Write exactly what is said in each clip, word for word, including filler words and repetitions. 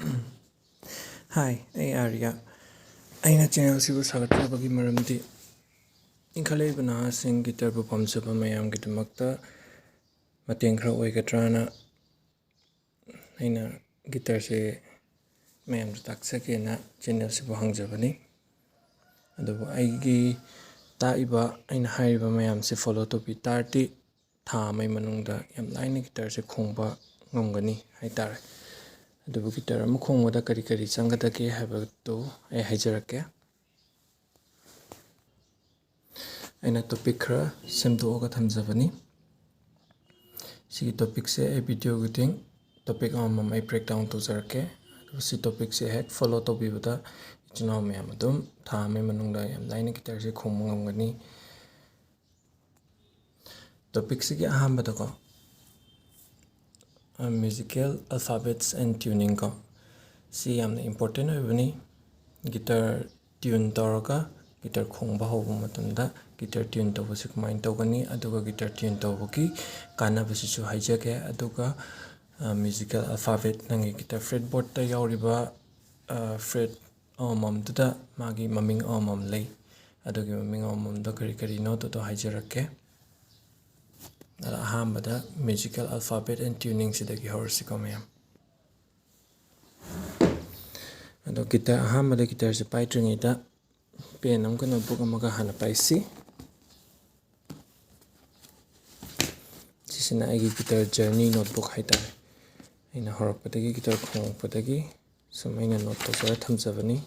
Hi, ꯑꯩ ꯑꯥꯔꯤꯌꯥ꯫ ꯑꯩꯅ ꯆꯦꯅꯦꯜꯁꯤꯕꯨ ꯁꯥꯒꯠꯆꯕꯒꯤ ꯃꯔꯝꯗꯤ ꯏꯟꯈꯠꯂꯛꯏꯕ ꯅꯍꯥꯁꯤꯡ ꯒꯤꯇꯔꯕꯨ ꯄꯥꯝꯖꯕ ꯃꯌꯥꯝꯒꯤꯗꯃꯛꯇ ꯃꯇꯦꯡ ꯈꯔ ꯑꯣꯏꯒꯗ꯭ꯔꯥꯅ ꯑꯩꯅ ꯒꯤꯇꯔꯁꯦ ꯃꯌꯥꯝꯗ ꯇꯥꯛꯆꯒꯦꯅ ꯆꯦꯅꯦꯜꯁꯤꯕꯨ ꯍꯥꯡꯖꯕꯅꯤ꯫ ꯑꯗꯨꯕꯨ ꯑꯩꯒꯤ ꯇꯥꯛꯏꯕ, ꯑꯩꯅ ꯍꯥꯏꯔꯤꯕ ꯃꯌꯥꯝꯁꯦ ꯐꯣꯂꯣ ꯇꯧꯕꯤ ꯇꯥꯔꯗꯤ ꯊꯥ ꯑꯃꯒꯤ ꯃꯅꯨꯡꯗ ꯌꯥꯝ ꯂꯥꯏꯅ ꯒꯤꯇꯔꯁꯦ ꯈꯣꯡꯕ ꯉꯝꯒꯅꯤ ꯍꯥꯏꯇꯥꯔꯦ꯫ ꯑꯗꯨꯕꯨ ꯒꯤꯇꯔ ꯑꯃ ꯈꯣꯡꯕꯗ ꯀꯔꯤ ꯀꯔꯤ ꯆꯪꯒꯗꯒꯦ ꯍꯥꯏꯕꯗꯨ ꯑꯩ ꯍꯥꯏꯖꯔꯛꯀꯦ꯫ ꯑꯩꯅ ꯇꯣꯄꯤꯛ ꯈꯔ ꯁꯦꯝꯗꯣꯛꯑꯒ ꯊꯝꯖꯕꯅꯤ꯫ ꯁꯤꯒꯤ ꯇꯣꯄꯤꯛꯁꯦ ꯑꯩ ꯚꯤꯗꯤꯑꯣ ꯈꯨꯗꯤꯡ ꯇꯣꯄꯤꯛ ꯑꯃꯃꯝ ꯑꯩ ꯕ꯭ꯔꯦꯛ ꯗꯥꯎꯟ ꯇꯧꯖꯔꯛꯀꯦ꯫ ꯑꯗꯨꯒ ꯁꯤ ꯇꯣꯄꯤꯛꯁꯦ ꯍꯦꯛ ꯐꯣꯂꯣ ꯇꯧꯕꯤꯕꯗ ꯏꯆꯤꯟ ꯏꯅꯥꯎ ꯃꯌꯥꯝ ꯑꯗꯨꯝ ꯊꯥ ꯑꯃꯒꯤ ꯃꯅꯨꯡꯗ ꯌꯥꯝ ꯂꯥꯏꯅ ꯒꯤꯇꯔꯁꯦ ꯈꯣꯡꯕ ꯉꯝꯒꯅꯤ꯫ ꯇꯣꯄꯤꯛꯁꯤꯒꯤ ꯑꯍꯥꯟꯕꯗꯀꯣ, musical alphabets and tuning ꯀꯣ, ꯁꯤ ꯌꯥꯝꯅ ꯏꯝꯄꯣꯔꯇꯦꯟ ꯑꯣꯏꯕꯅꯤ꯫ ꯒꯤꯇꯔ ꯇ꯭ꯌꯨꯟ ꯇꯧꯔꯒ ꯒꯤꯇꯔ ꯈꯣꯡꯕ ꯍꯧꯕ ꯃꯇꯝꯗ ꯒꯤꯇꯔ ꯇ꯭ꯌꯨꯟ ꯇꯧꯕꯁꯤ ꯀꯃꯥꯏꯅ ꯇꯧꯒꯅꯤ, ꯑꯗꯨꯒ ꯒꯤꯇꯔ ꯇ꯭ꯌꯨꯟ ꯇꯧꯕꯒꯤ ꯀꯥꯟꯅꯕꯁꯤꯁꯨ ꯍꯥꯏꯖꯒꯦ꯫ ꯑꯗꯨꯒ musical alphabet, ꯅꯪꯒꯤ ꯒꯤꯇꯔ ꯐ꯭ꯔꯦꯠ ꯕꯣꯔꯠꯇ ꯌꯥꯎꯔꯤꯕ ꯐ꯭ꯔꯦꯠ ꯑꯃꯃꯝꯗꯨꯗ ꯃꯥꯒꯤ ꯃꯃꯤꯡ ꯑꯃꯃꯝ ꯂꯩ꯫ ꯑꯗꯨꯒꯤ ꯃꯃꯤꯡ ꯑꯃꯃꯝꯗꯣ ꯀꯔꯤ ꯀꯔꯤꯅꯣ ꯑꯗꯨꯗꯣ ꯍꯥꯏꯖꯔꯛꯀꯦ꯫ ꯑꯗ ꯑꯍꯥꯟꯕꯗ musical alphabet and tuning ꯁꯤꯗꯒꯤ ꯍꯧꯔꯁꯤꯀꯣ ꯃꯌꯥꯝ꯫ ꯑꯗꯣ ꯒꯤꯇꯔ, ꯑꯍꯥꯟꯕꯗ ꯒꯤꯇꯔꯁꯦ ꯄꯥꯏꯗ꯭ꯔꯤꯉꯩꯗ ꯄꯦꯟ ꯑꯃꯒ ꯅꯣꯠꯕꯨꯛ ꯑꯃꯒ ꯍꯥꯟꯅ ꯄꯥꯏꯁꯤ꯫ ꯁꯤꯁꯤꯅ ꯑꯩꯒꯤ ꯒꯤꯇꯔ ꯖꯔꯅꯤ ꯅꯣꯠꯕꯨꯛ ꯍꯥꯏꯇꯥꯔꯦ꯫ ꯑꯩꯅ ꯍꯧꯔꯛꯄꯗꯒꯤ, ꯒꯤꯇꯔ ꯈꯣꯡꯉꯛꯄꯗꯒꯤ ꯁꯨꯝ ꯑꯩꯅ ꯅꯣꯠ ꯇꯧꯖꯔ ꯊꯝꯖꯕꯅꯤ꯫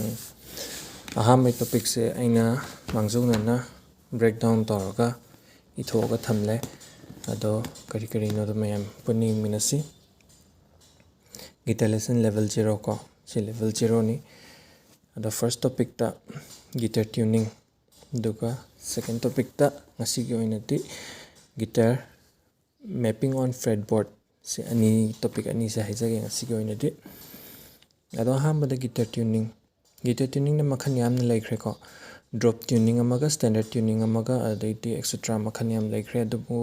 ꯎꯝ꯫ ꯑꯍꯥꯟꯕꯒꯤ ꯇꯣꯄꯤꯛꯁꯦ ꯑꯩꯅ ꯃꯥꯡꯖꯧꯅꯅ ꯕ꯭ꯔꯦꯛ ꯗꯥꯎꯟ ꯇꯧꯔꯒ ꯏꯊꯣꯛꯑꯒ ꯊꯝꯂꯦ꯫ ꯑꯗꯣ ꯀꯔꯤ ꯀꯔꯤꯅꯣꯗꯣ ꯃꯌꯥꯝ ꯄꯨꯟꯅ ꯌꯦꯡꯃꯤꯟꯅꯁꯤ꯫ ꯒꯤꯇꯔ ꯂꯦꯁꯟ ꯂꯦꯚꯦꯜ ꯖꯦꯔꯣ ꯀꯣ, ꯁꯤ ꯂꯦꯚꯦꯜ ꯖꯦꯔꯣꯅꯤ꯫ ꯑꯗꯣ ꯐꯥꯔꯁ ꯇꯣꯄꯤꯛꯇ ꯒꯤꯇꯔ ꯇ꯭ꯌꯨꯅꯤꯡ, ꯑꯗꯨꯒ ꯁꯦꯀꯦꯟ ꯇꯣꯄꯤꯛꯇ ꯉꯁꯤꯒꯤ ꯑꯣꯏꯅꯗꯤ ꯒꯤꯇꯔ mapping on fretboard, ꯁꯤ ꯑꯅꯤ, ꯇꯣꯄꯤꯛ ꯑꯅꯤꯁꯦ ꯍꯥꯏꯖꯒꯦ ꯉꯁꯤꯒꯤ ꯑꯣꯏꯅꯗꯤ꯫ ꯑꯗꯣ ꯑꯍꯥꯟꯕꯗ ꯒꯤꯇꯔ ꯇ꯭ꯌꯨꯅꯤꯡ꯫ ꯒꯤꯇꯔ ꯇ꯭ꯌꯨꯅꯤꯡꯗ ꯃꯈꯜ ꯌꯥꯝꯅ ꯂꯩꯈ꯭ꯔꯦꯀꯣ꯫ ꯗ꯭ꯔꯣꯞ ꯇ꯭ꯌꯨꯅꯤꯡ ꯑꯃꯒ ꯁ꯭ꯇꯦꯟꯗꯔꯠ ꯇ꯭ꯌꯨꯅꯤꯡ ꯑꯃꯒ, ꯑꯗꯩꯗꯤ ꯑꯦꯛꯁꯦꯇ꯭ꯔꯥ ꯃꯈꯜ ꯌꯥꯝ ꯂꯩꯈ꯭ꯔꯦ꯫ ꯑꯗꯨꯕꯨ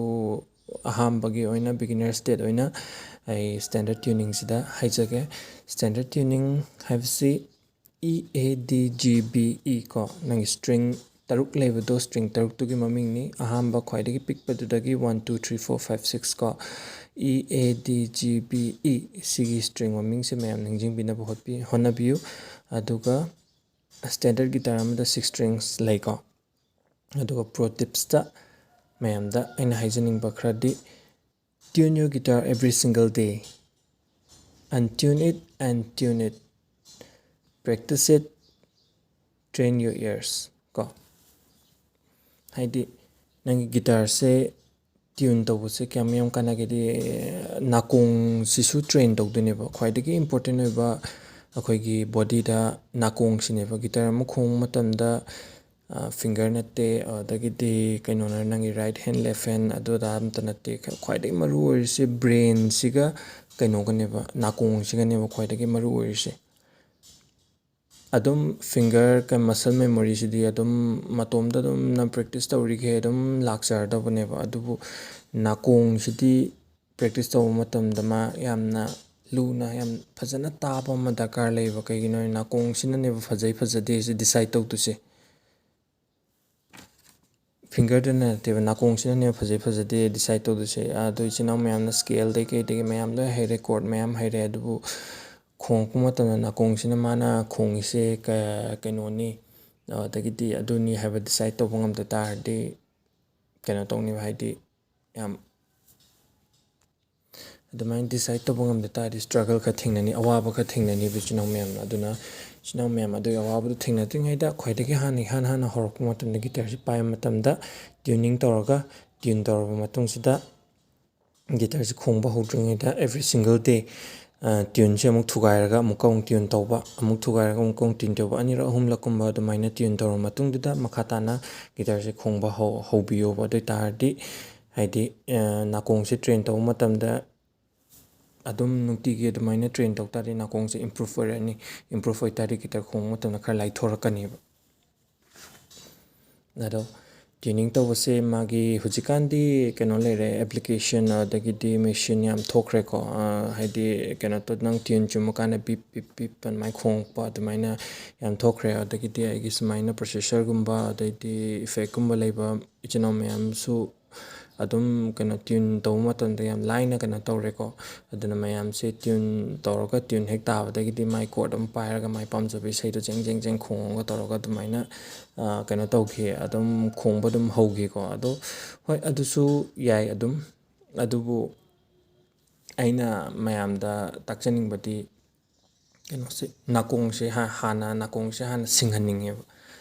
ꯑꯍꯥꯟꯕꯒꯤ ꯑꯣꯏꯅ, ꯕꯤꯒꯤꯅꯔ ꯁ꯭ꯇꯦꯠ ꯑꯣꯏꯅ ꯑꯩ ꯁ꯭ꯇꯦꯟꯗꯔꯠ ꯇ꯭ꯌꯨꯅꯤꯡꯁꯤꯗ ꯍꯥꯏꯖꯒꯦ꯫ ꯁ꯭ꯇꯦꯟꯗꯔꯠ ꯇ꯭ꯌꯨꯅꯤꯡ ꯍꯥꯏꯕꯁꯤ E A D G B E ꯀꯣ, ꯅꯪꯒꯤ ꯁ꯭ꯇ꯭ꯔꯤꯡ ꯇꯔꯨꯛ ꯂꯩꯕꯗꯣ, ꯁ꯭ꯇ꯭ꯔꯤꯡ ꯇꯔꯨꯛꯇꯨꯒꯤ ꯃꯃꯤꯡꯅꯤ꯫ ꯑꯍꯥꯟꯕ ꯈ꯭ꯋꯥꯏꯗꯒꯤ ꯄꯤꯛꯄꯗꯨꯗꯒꯤ one, two, three, four, five, six ꯀꯣ, E A D G B E, ꯁꯤꯒꯤ ꯁ꯭ꯇ꯭ꯔꯤꯡ ꯃꯃꯤꯡꯁꯦ ꯃꯌꯥꯝ ꯅꯤꯡꯁꯤꯡꯕꯤꯅꯕ ꯍꯣꯠꯄꯤ-, ꯍꯣꯠꯅꯕꯤꯌꯨ꯫ ꯑꯗꯨꯒ ꯁ꯭ꯇꯦꯟꯗꯔꯠ ꯒꯤꯇꯥꯔ ꯑꯃꯗ ꯁꯤꯛꯁ ꯁ꯭ꯇ꯭ꯔꯤꯡꯁ ꯂꯩꯀꯣ꯫ ꯑꯗꯨꯒ ꯄ꯭ꯔꯣ ꯇꯤꯞꯁꯇ ꯃꯌꯥꯝꯗ ꯑꯩꯅ ꯍꯥꯏꯖꯅꯤꯡꯕ ꯈꯔꯗꯤ, "Tune your guitar every single day. Untune it and tune it. Practice it. Train your ears." ꯀꯣ, ꯍꯥꯏꯗꯤ ꯅꯪꯒꯤ ꯒꯤꯇꯥꯔꯁꯦ ꯇ꯭ꯌꯨꯟ ꯇꯧꯕꯁꯦ ꯀꯌꯥꯝ ꯌꯥꯝ ꯀꯥꯟꯅꯒꯦꯗꯤ, ꯅꯥꯀꯣꯡꯁꯤꯁꯨ ꯇ꯭ꯔꯦꯟ ꯇꯧꯗꯣꯏꯅꯦꯕ꯫ ꯈ꯭ꯋꯥꯏꯗꯒꯤ ꯏꯝꯄꯣꯔꯇꯦꯟ ꯑꯣꯏꯕ ꯑꯩꯈꯣꯏꯒꯤ ꯕꯣꯗꯤꯗ ꯅꯥꯀꯣꯡꯁꯤꯅꯦꯕ꯫ ꯒꯤꯇꯥꯔ ꯑꯃ ꯈꯣꯡꯕ ꯃꯇꯝꯗ, ꯐꯤꯡꯒꯔ ꯅꯠꯇꯦ, ꯑꯗꯒꯤꯗꯤ ꯀꯩꯅꯣꯅ ꯅꯪꯒꯤ ꯔꯥꯏꯠ ꯍꯦꯟ, ꯂꯦꯐ ꯍꯦꯟ, ꯑꯗꯨ ꯑꯗꯥ ꯑꯝꯇ ꯅꯠꯇꯦ꯫ ꯈ꯭ꯋꯥꯏꯗꯒꯤ ꯃꯔꯨ ꯑꯣꯏꯔꯤꯁꯦ ꯕ꯭ꯔꯦꯟꯁꯤꯒ ꯀꯩꯅꯣꯒꯅꯦꯕ, ꯅꯥꯀꯣꯡꯁꯤꯒꯅꯦꯕ ꯈ꯭ꯋꯥꯏꯗꯒꯤ ꯃꯔꯨ ꯑꯣꯏꯔꯤꯁꯦ꯫ ꯑꯗꯨꯝ ꯐꯤꯡꯒꯔ ꯀ-, ꯃꯁꯜ ꯃꯦꯃꯣꯔꯤꯁꯤꯗꯤ ꯑꯗꯨꯝ ꯃꯇꯣꯝꯇ ꯑꯗꯨꯝ ꯅꯪ ꯄ꯭ꯔꯦꯛꯇꯤꯁ ꯇꯧꯔꯤꯈꯩ ꯑꯗꯨꯝ ꯂꯥꯛꯆꯔꯗꯧꯕꯅꯦꯕ꯫ ꯑꯗꯨꯕꯨ ꯅꯥꯀꯣꯡꯁꯤꯗꯤ ꯄ꯭ꯔꯦꯛꯇꯤꯁ ꯇꯧꯕ ꯃꯇꯝꯗ ꯃꯥ ꯌꯥꯝꯅ ꯂꯨꯅ, ꯌꯥꯝ ꯐꯖꯅ ꯇꯥꯕ ꯑꯃ ꯗꯔꯀꯥꯔ ꯂꯩꯌꯦꯕ꯫ ꯀꯩꯒꯤꯅꯣ ꯍꯥꯏꯗꯤ ꯅꯥꯀꯣꯡꯁꯤꯅꯅꯦꯕ ꯐꯖꯩ ꯐꯖꯗꯦꯁꯦ ꯗꯤꯁꯥꯏꯠ ꯇꯧꯗꯣꯏꯁꯦ꯫ ꯐꯤꯡꯒꯔꯗꯅ ꯅꯠꯇꯦꯕ, ꯅꯥꯀꯣꯡꯁꯤꯅꯅꯦꯕ ꯐꯖꯩ ꯐꯖꯗꯦ ꯗꯤꯁꯥꯏꯠ ꯇꯧꯗꯣꯏꯁꯦ꯫ ꯑꯗꯣ ꯏꯆꯤꯟ ꯏꯅꯥꯎ ꯃꯌꯥꯝꯅ ꯁ꯭ꯀꯦꯜꯗꯩ ꯀꯩꯗꯒꯤ ꯃꯌꯥꯝ ꯂꯣꯏ ꯍꯩꯔꯦ, ꯀꯣꯔꯠ ꯃꯌꯥꯝ ꯍꯩꯔꯦ, ꯑꯗꯨꯕꯨ ꯈꯣꯡꯉꯛꯄ ꯃꯇꯝꯗ ꯅꯥꯀꯣꯡꯁꯤꯅ ꯃꯥꯅ ꯈꯣꯡꯉꯤꯁꯦ ꯀ-, ꯀꯩꯅꯣꯅꯤ, ꯑꯗꯒꯤꯗꯤ ꯑꯗꯨꯅꯤ ꯍꯥꯏꯕ ꯗꯤꯁꯥꯏꯠ ꯇꯧꯕ ꯉꯝꯗ ꯇꯥꯔꯗꯤ ꯀꯩꯅꯣ ꯇꯧꯅꯤꯕ, ꯍꯥꯏꯗꯤ ꯌꯥꯝ ꯑꯗꯨꯃꯥꯏꯅ ꯗꯤꯁꯥꯏꯠ ꯇꯧꯕ ꯉꯝꯗ ꯇꯥꯔꯗꯤ ꯁ꯭ꯇ꯭ꯔꯒꯜ ꯈꯔ ꯊꯦꯡꯅꯅꯤ, ꯑꯋꯥꯕ ꯈꯔ ꯊꯦꯡꯅꯅꯤꯕ ꯏꯆꯤꯟ ꯏꯅꯥꯎ ꯃꯌꯥꯝꯅ꯫ ꯑꯗꯨꯅ ꯏꯆꯤꯟ ꯏꯅꯥꯎ ꯃꯌꯥꯝ ꯑꯗꯨꯒꯤ ꯑꯋꯥꯕꯗꯨ ꯊꯦꯡꯅꯗ꯭ꯔꯤꯉꯩꯗ ꯈ꯭ꯋꯥꯏꯗꯒꯤ ꯍꯥꯟꯅ, ꯏꯍꯥꯟ ꯍꯥꯟꯅ ꯍꯧꯔꯛꯄ ꯃꯇꯝꯗ ꯒꯤꯇꯔꯁꯤ ꯄꯥꯏꯕ ꯃꯇꯝꯗ ꯇ꯭ꯌꯨꯅꯤꯡ ꯇꯧꯔꯒ, ꯇ꯭ꯌꯨꯟ ꯇꯧꯔꯕ ꯃꯇꯨꯡꯁꯤꯗ ꯒꯤꯇꯔꯁꯤ ꯈꯣꯡꯕ ꯍꯧꯗ꯭ꯔꯤꯉꯩꯗ every single day, ꯑ, ꯇ꯭ꯌꯨꯟꯁꯦ ꯑꯃꯨꯛ ꯊꯨꯒꯥꯏꯔꯒ ꯑꯃꯨꯛꯀ ꯑꯃꯨꯛ ꯇ꯭ꯌꯨꯟ ꯇꯧꯕ, ꯑꯃꯨꯛ ꯊꯨꯒꯥꯏꯔꯒ ꯑꯃꯨꯛꯀ ꯑꯃꯨꯛ ꯇ꯭ꯌꯨꯟ ꯇꯧꯕ, ꯑꯅꯤꯔꯛ ꯑꯍꯨꯝꯂꯛ ꯀꯨꯝꯕ ꯑꯗꯨꯃꯥꯏꯅ ꯇ꯭ꯌꯨꯟ ꯇꯧꯔꯕ ꯃꯇꯨꯡꯗꯨꯗ ꯃꯈꯥ ꯇꯥꯅ ꯒꯤꯇꯔꯁꯦ ꯈꯣꯡꯕ ꯍꯧ-, ꯍꯧꯕꯤꯌꯣꯕ꯫ ꯑꯗꯨ ꯑꯣꯏ ꯇꯥꯔꯗꯤ, ꯑ, ꯅꯥꯀꯣꯡꯁꯦ ꯇ꯭ꯔꯦꯟ ꯇꯧꯕ ꯃꯇꯝꯗ ꯑꯗꯨꯝ ꯅꯨꯡꯇꯤꯒꯤ ꯑꯗꯨꯃꯥꯏꯅ ꯇ꯭ꯔꯦꯟ ꯇꯧ ꯇꯥꯔꯗꯤ ꯅꯥꯀꯣꯡꯁꯦ ꯏꯝꯄ꯭ꯔꯨꯞ ꯑꯣꯏꯔꯛꯑꯅꯤ꯫ ꯏꯝꯄ꯭ꯔꯨꯞ ꯑꯣꯏ ꯇꯥꯔꯗꯤ ꯒꯤꯇꯔ ꯈꯣꯡꯕ ꯃꯇꯝꯗ ꯈꯔ ꯂꯥꯏꯊꯣꯔꯛꯀꯅꯦꯕ꯫ ꯑꯗꯣ ꯇ꯭ꯌꯨꯅꯤꯡ ꯇꯧꯕꯁꯦ ꯃꯥꯒꯤ ꯍꯧꯖꯤꯛꯀꯥꯟꯗꯤ ꯀꯩꯅꯣ ꯂꯩꯔꯦ, ꯑꯦꯄ꯭ꯂꯤꯀꯦꯁꯟ ꯑꯗꯒꯤꯗꯤ ꯃꯦꯁꯤꯟ ꯌꯥꯝ ꯊꯣꯛꯈ꯭ꯔꯦꯀꯣ꯫ ꯍꯥꯏꯗꯤ ꯀꯩꯅꯣ ꯇꯧ, ꯅꯪ ꯇ꯭ꯌꯨꯟ ꯆꯨꯝꯕ ꯀꯥꯟꯗ ꯕꯤꯞ ꯕꯤꯞ ꯕꯤꯞ ꯑꯗꯨꯃꯥꯏꯅ ꯈꯣꯡꯉꯛꯄ ꯑꯗꯨꯃꯥꯏꯅ ꯌꯥꯝ ꯊꯣꯛꯈ꯭ꯔꯦ꯫ ꯑꯗꯒꯤꯗꯤ ꯑꯩꯒꯤ ꯁꯨꯃꯥꯏꯅ ꯄ꯭ꯔꯣꯁꯦꯁꯔꯒꯨꯝꯕ ꯑꯗꯩꯗꯤ ꯏꯐꯦꯛꯀꯨꯝꯕ ꯂꯩꯕ ꯏꯆꯤꯟ ꯏꯅꯥꯎ ꯃꯌꯥꯝꯁꯨ ꯑꯗꯨꯝ ꯀꯩꯅꯣ ꯇ꯭ꯌꯨꯟ ꯇꯧꯕ ꯃꯇꯝꯗ ꯌꯥꯝ ꯂꯥꯏꯅ ꯀꯩꯅꯣ ꯇꯧꯔꯦꯀꯣ꯫ ꯑꯗꯨꯅ ꯃꯌꯥꯝꯁꯦ ꯇ꯭ꯌꯨꯟ ꯇꯧꯔꯒ ꯇ꯭ꯌꯨꯟ ꯍꯦꯛ ꯇꯥꯕꯗꯒꯤꯗꯤ ꯃꯥꯏ ꯀꯣꯔꯠ ꯑꯃ ꯄꯥꯏꯔꯒ ꯃꯥꯏ ꯄꯥꯝꯖꯕ ꯏꯁꯩꯗꯣ ꯖꯦꯡ ꯖꯦꯡ ꯖꯦꯡ ꯈꯣꯡꯉꯒ ꯇꯧꯔꯒ ꯑꯗꯨꯃꯥꯏꯅ ꯀꯩꯅꯣ ꯇꯧꯈꯤ, ꯑꯗꯨꯝ ꯈꯣꯡꯕ ꯑꯗꯨꯝ ꯍꯧꯈꯤꯀꯣ꯫ ꯑꯗꯣ ꯍꯣꯏ, ꯑꯗꯨꯁꯨ ꯌꯥꯏ ꯑꯗꯨꯝ꯫ ꯑꯗꯨꯕꯨ ꯑꯩꯅ ꯃꯌꯥꯝꯗ ꯇꯥꯛꯆꯅꯤꯡꯕꯗꯤ ꯀꯩꯅꯣꯁꯦ, ꯅꯥꯀꯣꯡꯁꯦ ꯍꯥ-, ꯍꯥꯟꯅ ꯅꯥꯀꯣꯡꯁꯦ ꯍꯥꯟꯅ ꯁꯤꯡꯍꯟꯅꯤꯡꯉꯦꯕ꯫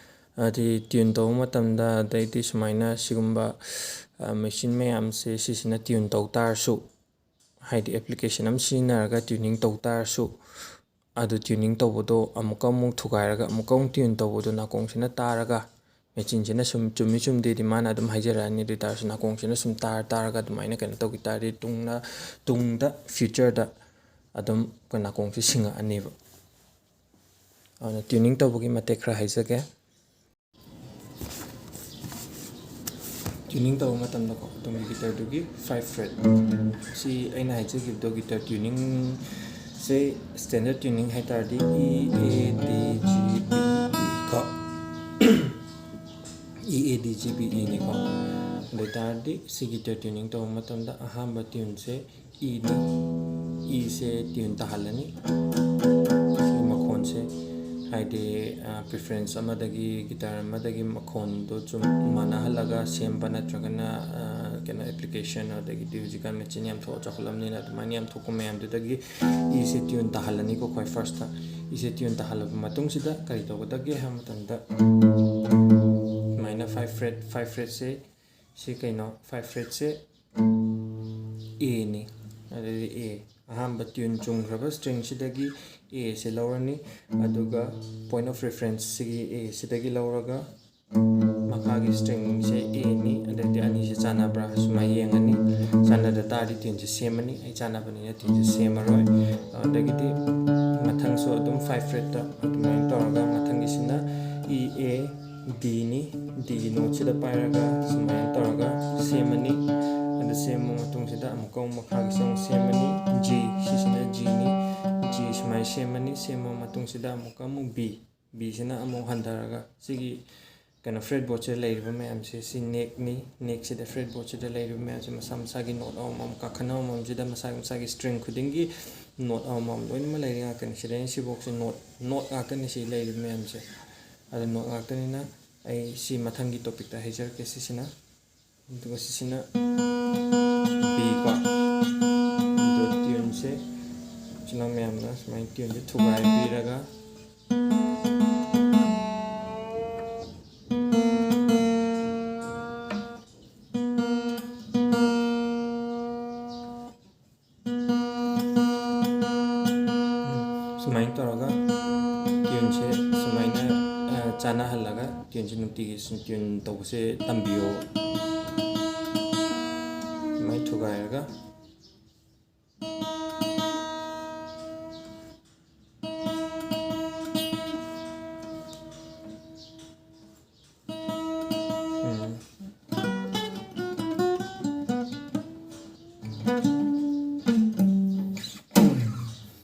ꯍꯥꯏꯗꯤ ꯇ꯭ꯌꯨꯟ ꯇꯧꯕ ꯃꯇꯝꯗ, ꯑꯗꯩꯗꯤ ꯁꯨꯃꯥꯏꯅ ꯁꯤꯒꯨꯝꯕ ꯃꯦꯆꯤꯟ ꯃꯌꯥꯝꯁꯦ ꯁꯤꯁꯤꯅ ꯇ꯭ꯌꯨꯟ ꯇꯧ ꯇꯥꯔꯁꯨ, ꯍꯥꯏꯗꯤ ꯑꯦꯄ꯭ꯂꯤꯀꯦꯁꯟ ꯑꯃ ꯁꯤꯖꯤꯟꯅꯔꯒ ꯇ꯭ꯌꯨꯅꯤꯡ ꯇꯧ ꯇꯥꯔꯁꯨ, ꯑꯗꯨ ꯇ꯭ꯌꯨꯅꯤꯡ ꯇꯧꯕꯗꯣ ꯑꯃꯨꯛꯀ ꯑꯃꯨꯛ ꯊꯨꯒꯥꯏꯔꯒ ꯑꯃꯨꯛꯀ ꯑꯃꯨꯛ ꯇ꯭ꯌꯨꯟ ꯇꯧꯕꯗꯣ ꯅꯥꯀꯣꯡꯁꯤꯅ ꯇꯥꯔꯒ, ꯃꯦꯆꯤꯟꯁꯤꯅ ꯁꯨꯝ ꯆꯨꯝꯃꯤ ꯆꯨꯝꯗꯦꯗꯤ ꯃꯥꯅ ꯑꯗꯨꯝ ꯍꯥꯏꯖꯔꯛꯑꯅꯤ꯫ ꯑꯗꯨ ꯑꯣꯏ ꯇꯥꯔꯁꯨ ꯅꯥꯀꯣꯡꯁꯤꯅ ꯁꯨꯝ ꯇꯥꯔ ꯇꯥꯔꯒ ꯑꯗꯨꯃꯥꯏꯅ ꯀꯩꯅꯣ ꯇꯧꯈꯤ ꯇꯥꯔꯗꯤ ꯇꯨꯡꯅ, ꯇꯨꯡꯗ, ꯐ꯭ꯌꯨꯆꯔꯗ ꯑꯗꯨꯝ ꯑꯩꯈꯣꯏ ꯅꯥꯀꯣꯡꯁꯤ ꯁꯤꯡꯉꯛꯑꯅꯦꯕ꯫ ꯑꯗꯨꯅ ꯇ꯭ꯌꯨꯅꯤꯡ ꯇꯧꯕꯒꯤ ꯃꯇꯦꯛ ꯈꯔ ꯍꯥꯏꯖꯒꯦ꯫ ꯇ꯭ꯌꯨꯅꯤꯡ ꯇꯧꯕ ꯃꯇꯝꯗꯀꯣ, ꯑꯗꯨꯝ ꯒꯤꯇꯔꯗꯨꯒꯤ ꯐꯥꯏꯚ ꯐ꯭ꯔꯦꯠ, ꯁꯤ ꯑꯩꯅ ꯍꯥꯏꯖꯈꯤꯕꯗꯣ, ꯒꯤꯇꯔ ꯇ꯭ꯌꯨꯅꯤꯡꯁꯦ ꯁ꯭ꯇꯦꯟꯗꯔꯠ ꯇ꯭ꯌꯨꯅꯤꯡ ꯍꯥꯏ ꯇꯥꯔꯗꯤ E, A, D, G, B, E ꯀꯣ꯫ E, A, D, G, B, ꯏꯅꯤꯀꯣ꯫ ꯑꯗꯨ ꯑꯣꯏ ꯇꯥꯔꯗꯤ ꯁꯤ ꯒꯤꯇꯔ ꯇ꯭ꯌꯨꯅꯤꯡ ꯇꯧꯕ ꯃꯇꯝꯗ ꯑꯍꯥꯟꯕ ꯇ꯭ꯌꯨꯟꯁꯦ ꯏꯅꯤ꯫ ꯏꯁꯦ ꯇ꯭ꯌꯨꯟ ꯇꯥꯍꯜꯂꯅꯤ꯫ ꯁꯤ ꯃꯈꯣꯟꯁꯦ ꯍꯥꯏꯗꯤ, ꯑ, ꯄ꯭ꯔꯤꯐꯔꯦꯟꯁ ꯑꯃꯗꯒꯤ, ꯒꯤꯇꯥꯔ ꯑꯃꯗꯒꯤ ꯃꯈꯣꯟꯗꯣ ꯆꯨꯝ ꯃꯥꯟꯅꯍꯜꯂꯒ ꯁꯦꯝꯕ ꯅꯠꯇ꯭ꯔꯒꯅ, ꯑ, ꯀꯩꯅꯣ, ꯑꯦꯄ꯭ꯂꯤꯀꯦꯁꯟ ꯑꯗꯒꯤꯗꯤ ꯍꯧꯖꯤꯛꯀꯥꯟ ꯃꯦꯆꯤꯟ ꯌꯥꯝ ꯊꯣꯛꯑ ꯆꯥꯎꯈꯠꯂꯕꯅꯤꯅ ꯑꯗꯨꯃꯥꯏꯅ ꯌꯥꯝ ꯊꯣꯛꯄ ꯃꯌꯥꯝꯗꯨꯗꯒꯤ ꯏꯁꯦ ꯇ꯭ꯌꯨꯟ ꯇꯥꯍꯜꯂꯅꯤꯀꯣ꯫ ꯈ꯭ꯋꯥꯏ ꯐꯥꯔꯁꯇ ꯏꯁꯦ ꯇ꯭ꯌꯨꯟ ꯇꯥꯍꯜꯂꯕ ꯃꯇꯨꯡꯁꯤꯗ ꯀꯔꯤ ꯇꯧꯒꯗꯒꯦ ꯍꯥꯏꯕ ꯃꯇꯝꯗ ꯁꯨꯃꯥꯏꯅ ꯐꯥꯏꯚ ꯐ꯭ꯔꯦꯠ, ꯐꯥꯏꯚ ꯐ꯭ꯔꯦꯠꯁꯦ ꯁꯤ ꯀꯩꯅꯣ? ꯐꯥꯏꯚ ꯐ꯭ꯔꯦꯠꯁꯦ ꯑꯦꯅꯤ꯫ ꯑꯗꯩꯗꯤ ꯑꯦ, ꯑꯍꯥꯟꯕ ꯇ꯭ꯌꯨꯟ ꯆꯨꯝꯈ꯭ꯔꯕ ꯁ꯭ꯇ꯭ꯔꯤꯡꯁꯤꯗꯒꯤ ꯑꯦꯁꯦ ꯂꯧꯔꯅꯤ, ꯑꯗꯨꯒ ꯄꯣꯏꯟꯠ ꯑꯣꯐ ꯔꯤꯐꯔꯦꯟꯁꯁꯤꯒꯤ ꯑꯦꯁꯤꯗꯒꯤ ꯂꯧꯔꯒ ꯃꯈꯥꯒꯤ stringꯁꯦ Aꯅꯤ, ꯑꯗꯩꯗꯤ ꯑꯅꯤꯁꯦ ꯆꯥꯟꯅꯕ꯭ꯔꯥ ꯁꯨꯃꯥꯏꯅ ꯌꯦꯡꯉꯅꯤ꯫ ꯆꯥꯟꯅꯗ ꯇꯥꯔꯗꯤ tuneꯁꯦ ꯁꯦꯝꯃꯅꯤ, ꯑꯩ ꯆꯥꯟꯅꯕꯅꯤꯅ tuneꯁꯦ ꯁꯦꯝꯃꯔꯣꯏ꯫ ꯑꯗꯒꯤꯗꯤ ꯃꯊꯪꯁꯨ ꯑꯗꯨꯝ five fretꯇ ꯑꯗꯨꯃꯥꯏꯅ ꯇꯧꯔꯒ, ꯃꯊꯪꯒꯤꯁꯤꯅ E, A, Dꯅꯤ꯫ Dꯒꯤ noteꯁꯤꯗ ꯄꯥꯏꯔꯒ ꯁꯨꯃꯥꯏꯅ ꯇꯧꯔꯒ ꯁꯦꯝꯃꯅꯤ꯫ ꯑꯗꯨ ꯁꯦꯝꯃ ꯃꯇꯨꯡꯁꯤꯗ ꯑꯃꯨꯛꯀ ꯑꯃꯨꯛ ꯃꯈꯥꯒꯤꯁꯦ ꯑꯃꯨꯛ ꯁꯦꯝꯃꯅꯤ꯫ G, ꯁꯤꯁꯤꯅ Gꯅꯤ꯫ G ꯁꯨꯃꯥꯏꯅ ꯁꯦꯝꯃꯅꯤ꯫ ꯁꯦꯝꯃ ꯃꯇꯨꯡꯁꯤꯗ ꯑꯃꯨꯛꯀ ꯑꯃꯨꯛ B, Bꯁꯤꯅ ꯑꯃꯨꯛ ꯍꯟꯊꯔꯒ ꯁꯤꯒꯤ ꯀꯩꯅꯣ fretboardꯁꯤꯗ ꯂꯩꯔꯤꯕ ꯃꯌꯥꯝꯁꯦ, ꯁꯤ neckꯅꯤ꯫ Neckꯁꯤꯗ fretboardꯁꯤꯗ ꯂꯩꯔꯤꯕ ꯃꯌꯥꯝꯁꯦ ꯃꯁꯥ ꯃꯁꯥꯒꯤ note ꯑꯃꯃꯝ, ꯀꯥꯈꯟ ꯑꯃꯃꯝꯁꯤꯗ ꯃꯁꯥꯒꯤ ꯃꯁꯥꯒꯤ string ꯈꯨꯗꯤꯡꯒꯤ note ꯑꯃꯃꯝ ꯂꯣꯏꯅꯃꯛ ꯂꯩꯔꯤ ꯉꯥꯛꯇꯅꯤ꯫ ꯁꯤꯗꯩꯅ ꯁꯤꯐꯥꯎꯁꯦ note, note ꯉꯥꯛꯇꯅꯤ ꯁꯤ ꯂꯩꯔꯤꯕ ꯃꯌꯥꯝꯁꯦ꯫ ꯑꯗꯨ note ꯉꯥꯛꯇꯅꯤꯅ ꯑꯩ ꯁꯤ ꯃꯊꯪꯒꯤ topicꯇ ꯍꯥꯏꯖꯔꯛꯀꯦ꯫ ꯁꯤꯁꯤꯅ, ꯑꯗꯨꯒ ꯁꯤꯁꯤꯅ B ꯀꯣ꯫ ꯑꯗꯨ tuneꯁꯦ ꯏꯆꯤꯟ ꯏꯅꯥꯎ ꯃꯌꯥꯝꯅ ꯁꯨꯃꯥꯏꯅ tuneꯁꯦ ꯊꯨꯒꯥꯏꯕꯤꯔꯒ, ꯁꯨꯃꯥꯏꯅ ꯇꯧꯔꯒ tuneꯁꯦ ꯁꯨꯃꯥꯏꯅ, ꯑ, ꯆꯥꯟꯅꯍꯜꯂꯒ tuneꯁꯦ ꯅꯨꯡꯇꯤꯒꯤ ꯁꯨꯝ tune ꯇꯧꯕꯁꯦ ꯇꯝꯕꯤꯌꯣ꯫ ꯁꯨꯃꯥꯏꯅ ꯊꯨꯒꯥꯏꯔꯒ꯫ ꯎꯝ꯫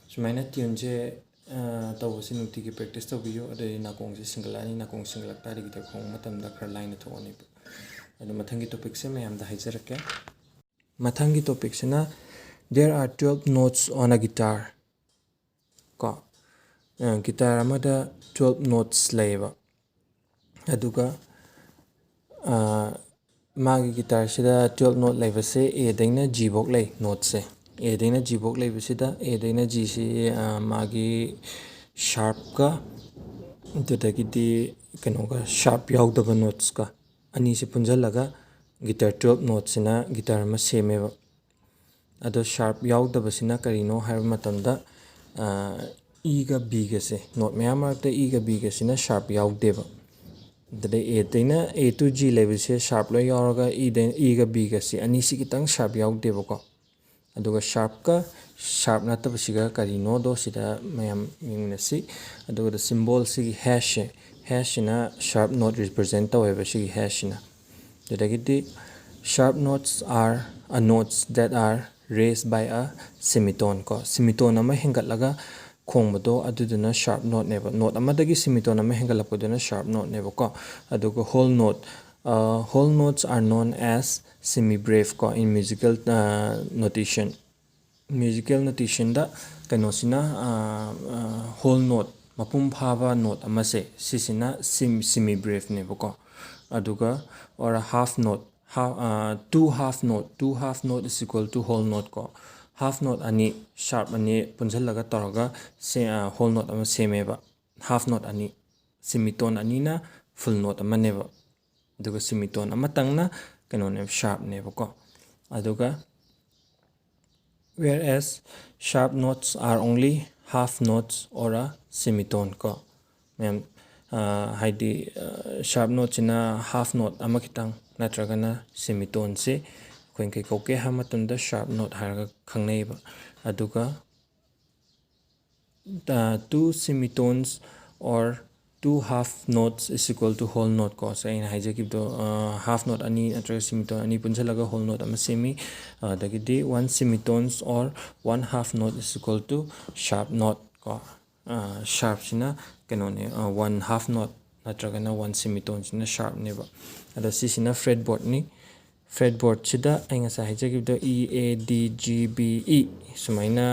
ꯁꯨꯃꯥꯏꯅ tuneꯁꯦ, ꯑ, ꯇꯧꯕꯁꯦ ꯅꯨꯡꯇꯤꯒꯤ practice ꯇꯧꯕꯤꯌꯨ꯫ ꯑꯗꯨꯗꯤ ꯅꯥꯀꯣꯡꯁꯦ ꯁꯤꯡꯒꯠꯂꯛꯑꯅꯤ꯫ ꯅꯥꯀꯣꯡ ꯁꯤꯡꯒꯠꯂꯛ ꯇꯥꯔꯗꯤ guitar ꯈꯣꯡꯕ ꯃꯇꯝꯗ ꯈꯔ ꯂꯥꯏꯅ ꯊꯣꯛꯑꯅꯦꯕ꯫ ꯑꯗꯣ ꯃꯊꯪꯒꯤ topicꯁꯦ ꯃꯌꯥꯝꯗ ꯍꯥꯏꯖꯔꯛꯀꯦ꯫ ꯃꯊꯪꯒꯤ topicꯁꯤꯅ, "There are twelve notes on a guitar" ꯀꯣ꯫ ꯑ, guitar ꯑꯃꯗ twelve notes ꯂꯩꯌꯦꯕ꯫ ꯑꯗꯨꯒ, ꯑ, ꯃꯥꯒꯤ guitarꯁꯤꯗ twelve note ꯂꯩꯕꯁꯦ Aꯗꯩꯅ Gꯐꯧ ꯂꯩ noteꯁꯦ꯫ Aꯗꯩꯅ Gꯐꯧ ꯂꯩꯕꯁꯤꯗ, Aꯗꯩꯅ Gꯁꯤ, ꯑ, ꯃꯥꯒꯤ sharpꯀ ꯑꯗꯨꯗꯒꯤꯗꯤ ꯀꯩꯅꯣꯒ, sharp ꯌꯥꯎꯗꯕ notesꯀ ꯑꯅꯤꯁꯤ ꯄꯨꯟꯁꯤꯜꯂꯒ guitar twelve notesꯁꯤꯅ guitar ꯑꯃ ꯁꯦꯝꯃꯦꯕ꯫ ꯑꯗꯣ sharp ꯌꯥꯎꯗꯕꯁꯤꯅ ꯀꯔꯤꯅꯣ ꯍꯥꯏꯕ ꯃꯇꯝꯗ, ꯑ, Eꯒ Bꯒꯁꯦ, note ꯃꯌꯥꯝ ꯃꯔꯛꯇ Eꯒ Bꯒꯁꯤꯅ sharp ꯌꯥꯎꯗꯦꯕ꯫ ꯑꯗꯨꯗꯩ ꯑꯦꯗꯩꯅ ꯑꯦ ꯇꯨ ꯖꯤ ꯂꯩꯕꯁꯦ ꯁꯥꯔꯞ ꯂꯣꯏ ꯌꯥꯎꯔꯒ ꯏꯗ ꯏꯒ ꯕꯤꯒꯁꯤ ꯑꯅꯤꯁꯤ ꯈꯤꯇꯪ ꯁꯥꯔꯞ ꯌꯥꯎꯗꯦꯕꯀꯣ꯫ ꯑꯗꯨꯒ ꯁꯥꯔꯞꯀ ꯁꯥꯔꯞ ꯅꯠꯇꯕꯁꯤꯒ ꯀꯔꯤꯅꯣꯗꯣ ꯁꯤꯗ ꯃꯌꯥꯝ ꯌꯦꯡꯃꯤꯟꯅꯁꯤ꯫ ꯑꯗꯨꯒ ꯁꯤꯝꯕꯣꯜꯁꯤꯒꯤ ꯍꯦꯁꯁꯦ, ꯍꯦꯁꯁꯤꯅ ꯁꯥꯔꯞ ꯅꯣꯠ ꯔꯤꯄ꯭ꯔꯖꯦꯟ ꯇꯧꯋꯦꯕ ꯁꯤꯒꯤ ꯍꯦꯁꯁꯤꯅ꯫ ꯑꯗꯨꯗꯒꯤꯗꯤ sharp notes are a notes that are raised by a semitone ꯀꯣ, ꯁꯤꯃꯤꯇꯣꯟ ꯑꯃ ꯍꯦꯟꯒꯠꯂꯒ ꯈꯣꯡꯕꯗꯣ ꯑꯗꯨꯗꯨꯅ ꯁꯥꯔꯞ ꯅꯣꯠꯅꯦꯕ꯫ ꯅꯣꯠ ꯑꯃꯗꯒꯤ ꯁꯤꯃꯤꯇꯣꯟ ꯑꯃ ꯍꯦꯟꯒꯠꯂꯛꯄꯗꯨꯅ ꯁꯥꯔꯞ ꯅꯣꯠꯅꯦꯕꯀꯣ꯫ ꯑꯗꯨꯒ whole note, whole notes are known as semibreve ꯀꯣ in musical notation꯫ ꯃ꯭ꯌꯨꯖꯤꯀꯦꯜ ꯅꯣꯇꯦꯁꯟꯗ ꯀꯩꯅꯣꯁꯤꯅ ꯍꯣꯜ ꯅꯣꯠ, ꯃꯄꯨꯡ ꯐꯥꯕ ꯅꯣꯠ ꯑꯃꯁꯦ ꯁꯤꯁꯤꯅ ꯁꯤꯝ ꯁꯤꯃꯤ ꯕ꯭ꯔꯦꯐꯅꯦꯕꯀꯣ꯫ ꯑꯗꯨꯒ or half note, half, two half note, two half note is equal to whole note ꯀꯣ꯫ Half note ꯑꯅꯤ, ꯁꯥꯔꯞ ꯑꯅꯤ ꯄꯨꯟꯁꯤꯜꯂꯒ ꯇꯧꯔꯒ ꯁꯦ ꯍꯣꯜ ꯅꯣꯠ ꯑꯃ ꯁꯦꯝꯃꯦꯕ꯫ ꯍꯥꯐ ꯅꯣꯠ ꯑꯅꯤ, ꯁꯤꯃꯤꯇꯣꯟ ꯑꯅꯤꯅ ꯐꯨꯜ ꯅꯣꯠ ꯑꯃꯅꯦꯕ꯫ ꯑꯗꯨꯒ ꯁꯤꯃꯤꯇꯣꯟ ꯑꯃꯇꯪꯅ ꯀꯩꯅꯣꯅꯦꯕ, ꯁꯥꯔꯞꯅꯦꯕꯀꯣ꯫ ꯑꯗꯨꯒ whereas sharp notes are only half notes or a semitone ꯀꯣ꯫ ꯃꯌꯥꯝ ꯍꯥꯏꯗꯤ ꯁꯥꯔꯞ ꯅꯣꯠꯁꯤꯅ ꯍꯥꯐ ꯅꯣꯠ ꯑꯃꯈꯛꯇꯪ ꯅꯠꯇ꯭ꯔꯒꯅ ꯁꯤꯃꯤꯇꯣꯟꯁꯦ ꯑꯩꯈꯣꯏꯅ ꯀꯩ ꯀꯧꯒꯦ ꯍꯥꯏꯕ ꯃꯇꯝꯗ ꯁꯥꯔꯞ ꯅꯣꯠ ꯍꯥꯏꯔꯒ ꯈꯪꯅꯩꯌꯦꯕ꯫ ꯑꯗꯨꯒ two semitones or two half notes is equal to whole note ꯀꯣ꯫ ꯁꯤ ꯑꯩꯅ ꯍꯥꯏꯖꯈꯤꯕꯗꯣ, ꯍꯥꯐ ꯅꯣꯠ ꯑꯅꯤ ꯅꯠꯇ꯭ꯔꯒ ꯁꯤꯃꯤꯇꯣꯟ ꯑꯅꯤ ꯄꯨꯟꯁꯤꯜꯂꯒ ꯍꯣꯜ ꯅꯣꯠ ꯑꯃ ꯁꯦꯝꯃꯤ꯫ ꯑꯗꯒꯤꯗꯤ one semitones or one half note is equal to sharp note ꯀꯣ꯫ ꯁꯥꯔꯞꯁꯤꯅ ꯀꯩꯅꯣꯅꯦ, ꯋꯥꯟ ꯍꯥꯐ ꯅꯣꯠ ꯅꯠꯇ꯭ꯔꯒꯅ ꯋꯥꯟ ꯁꯤꯃꯤꯇꯣꯟꯁꯤꯅ ꯁꯥꯔꯞꯅꯦꯕ꯫ ꯑꯗꯣ ꯁꯤꯁꯤꯅ ꯐ꯭ꯔꯦꯠ ꯕꯣꯔꯠꯅꯤ꯫ ꯐ꯭ꯔꯦꯠ ꯕꯣꯔꯠꯁꯤꯗ ꯑꯩ ꯉꯁꯥꯏ ꯍꯥꯏꯖꯈꯤꯕꯗꯣ E A D G B E ꯁꯨꯃꯥꯏꯅ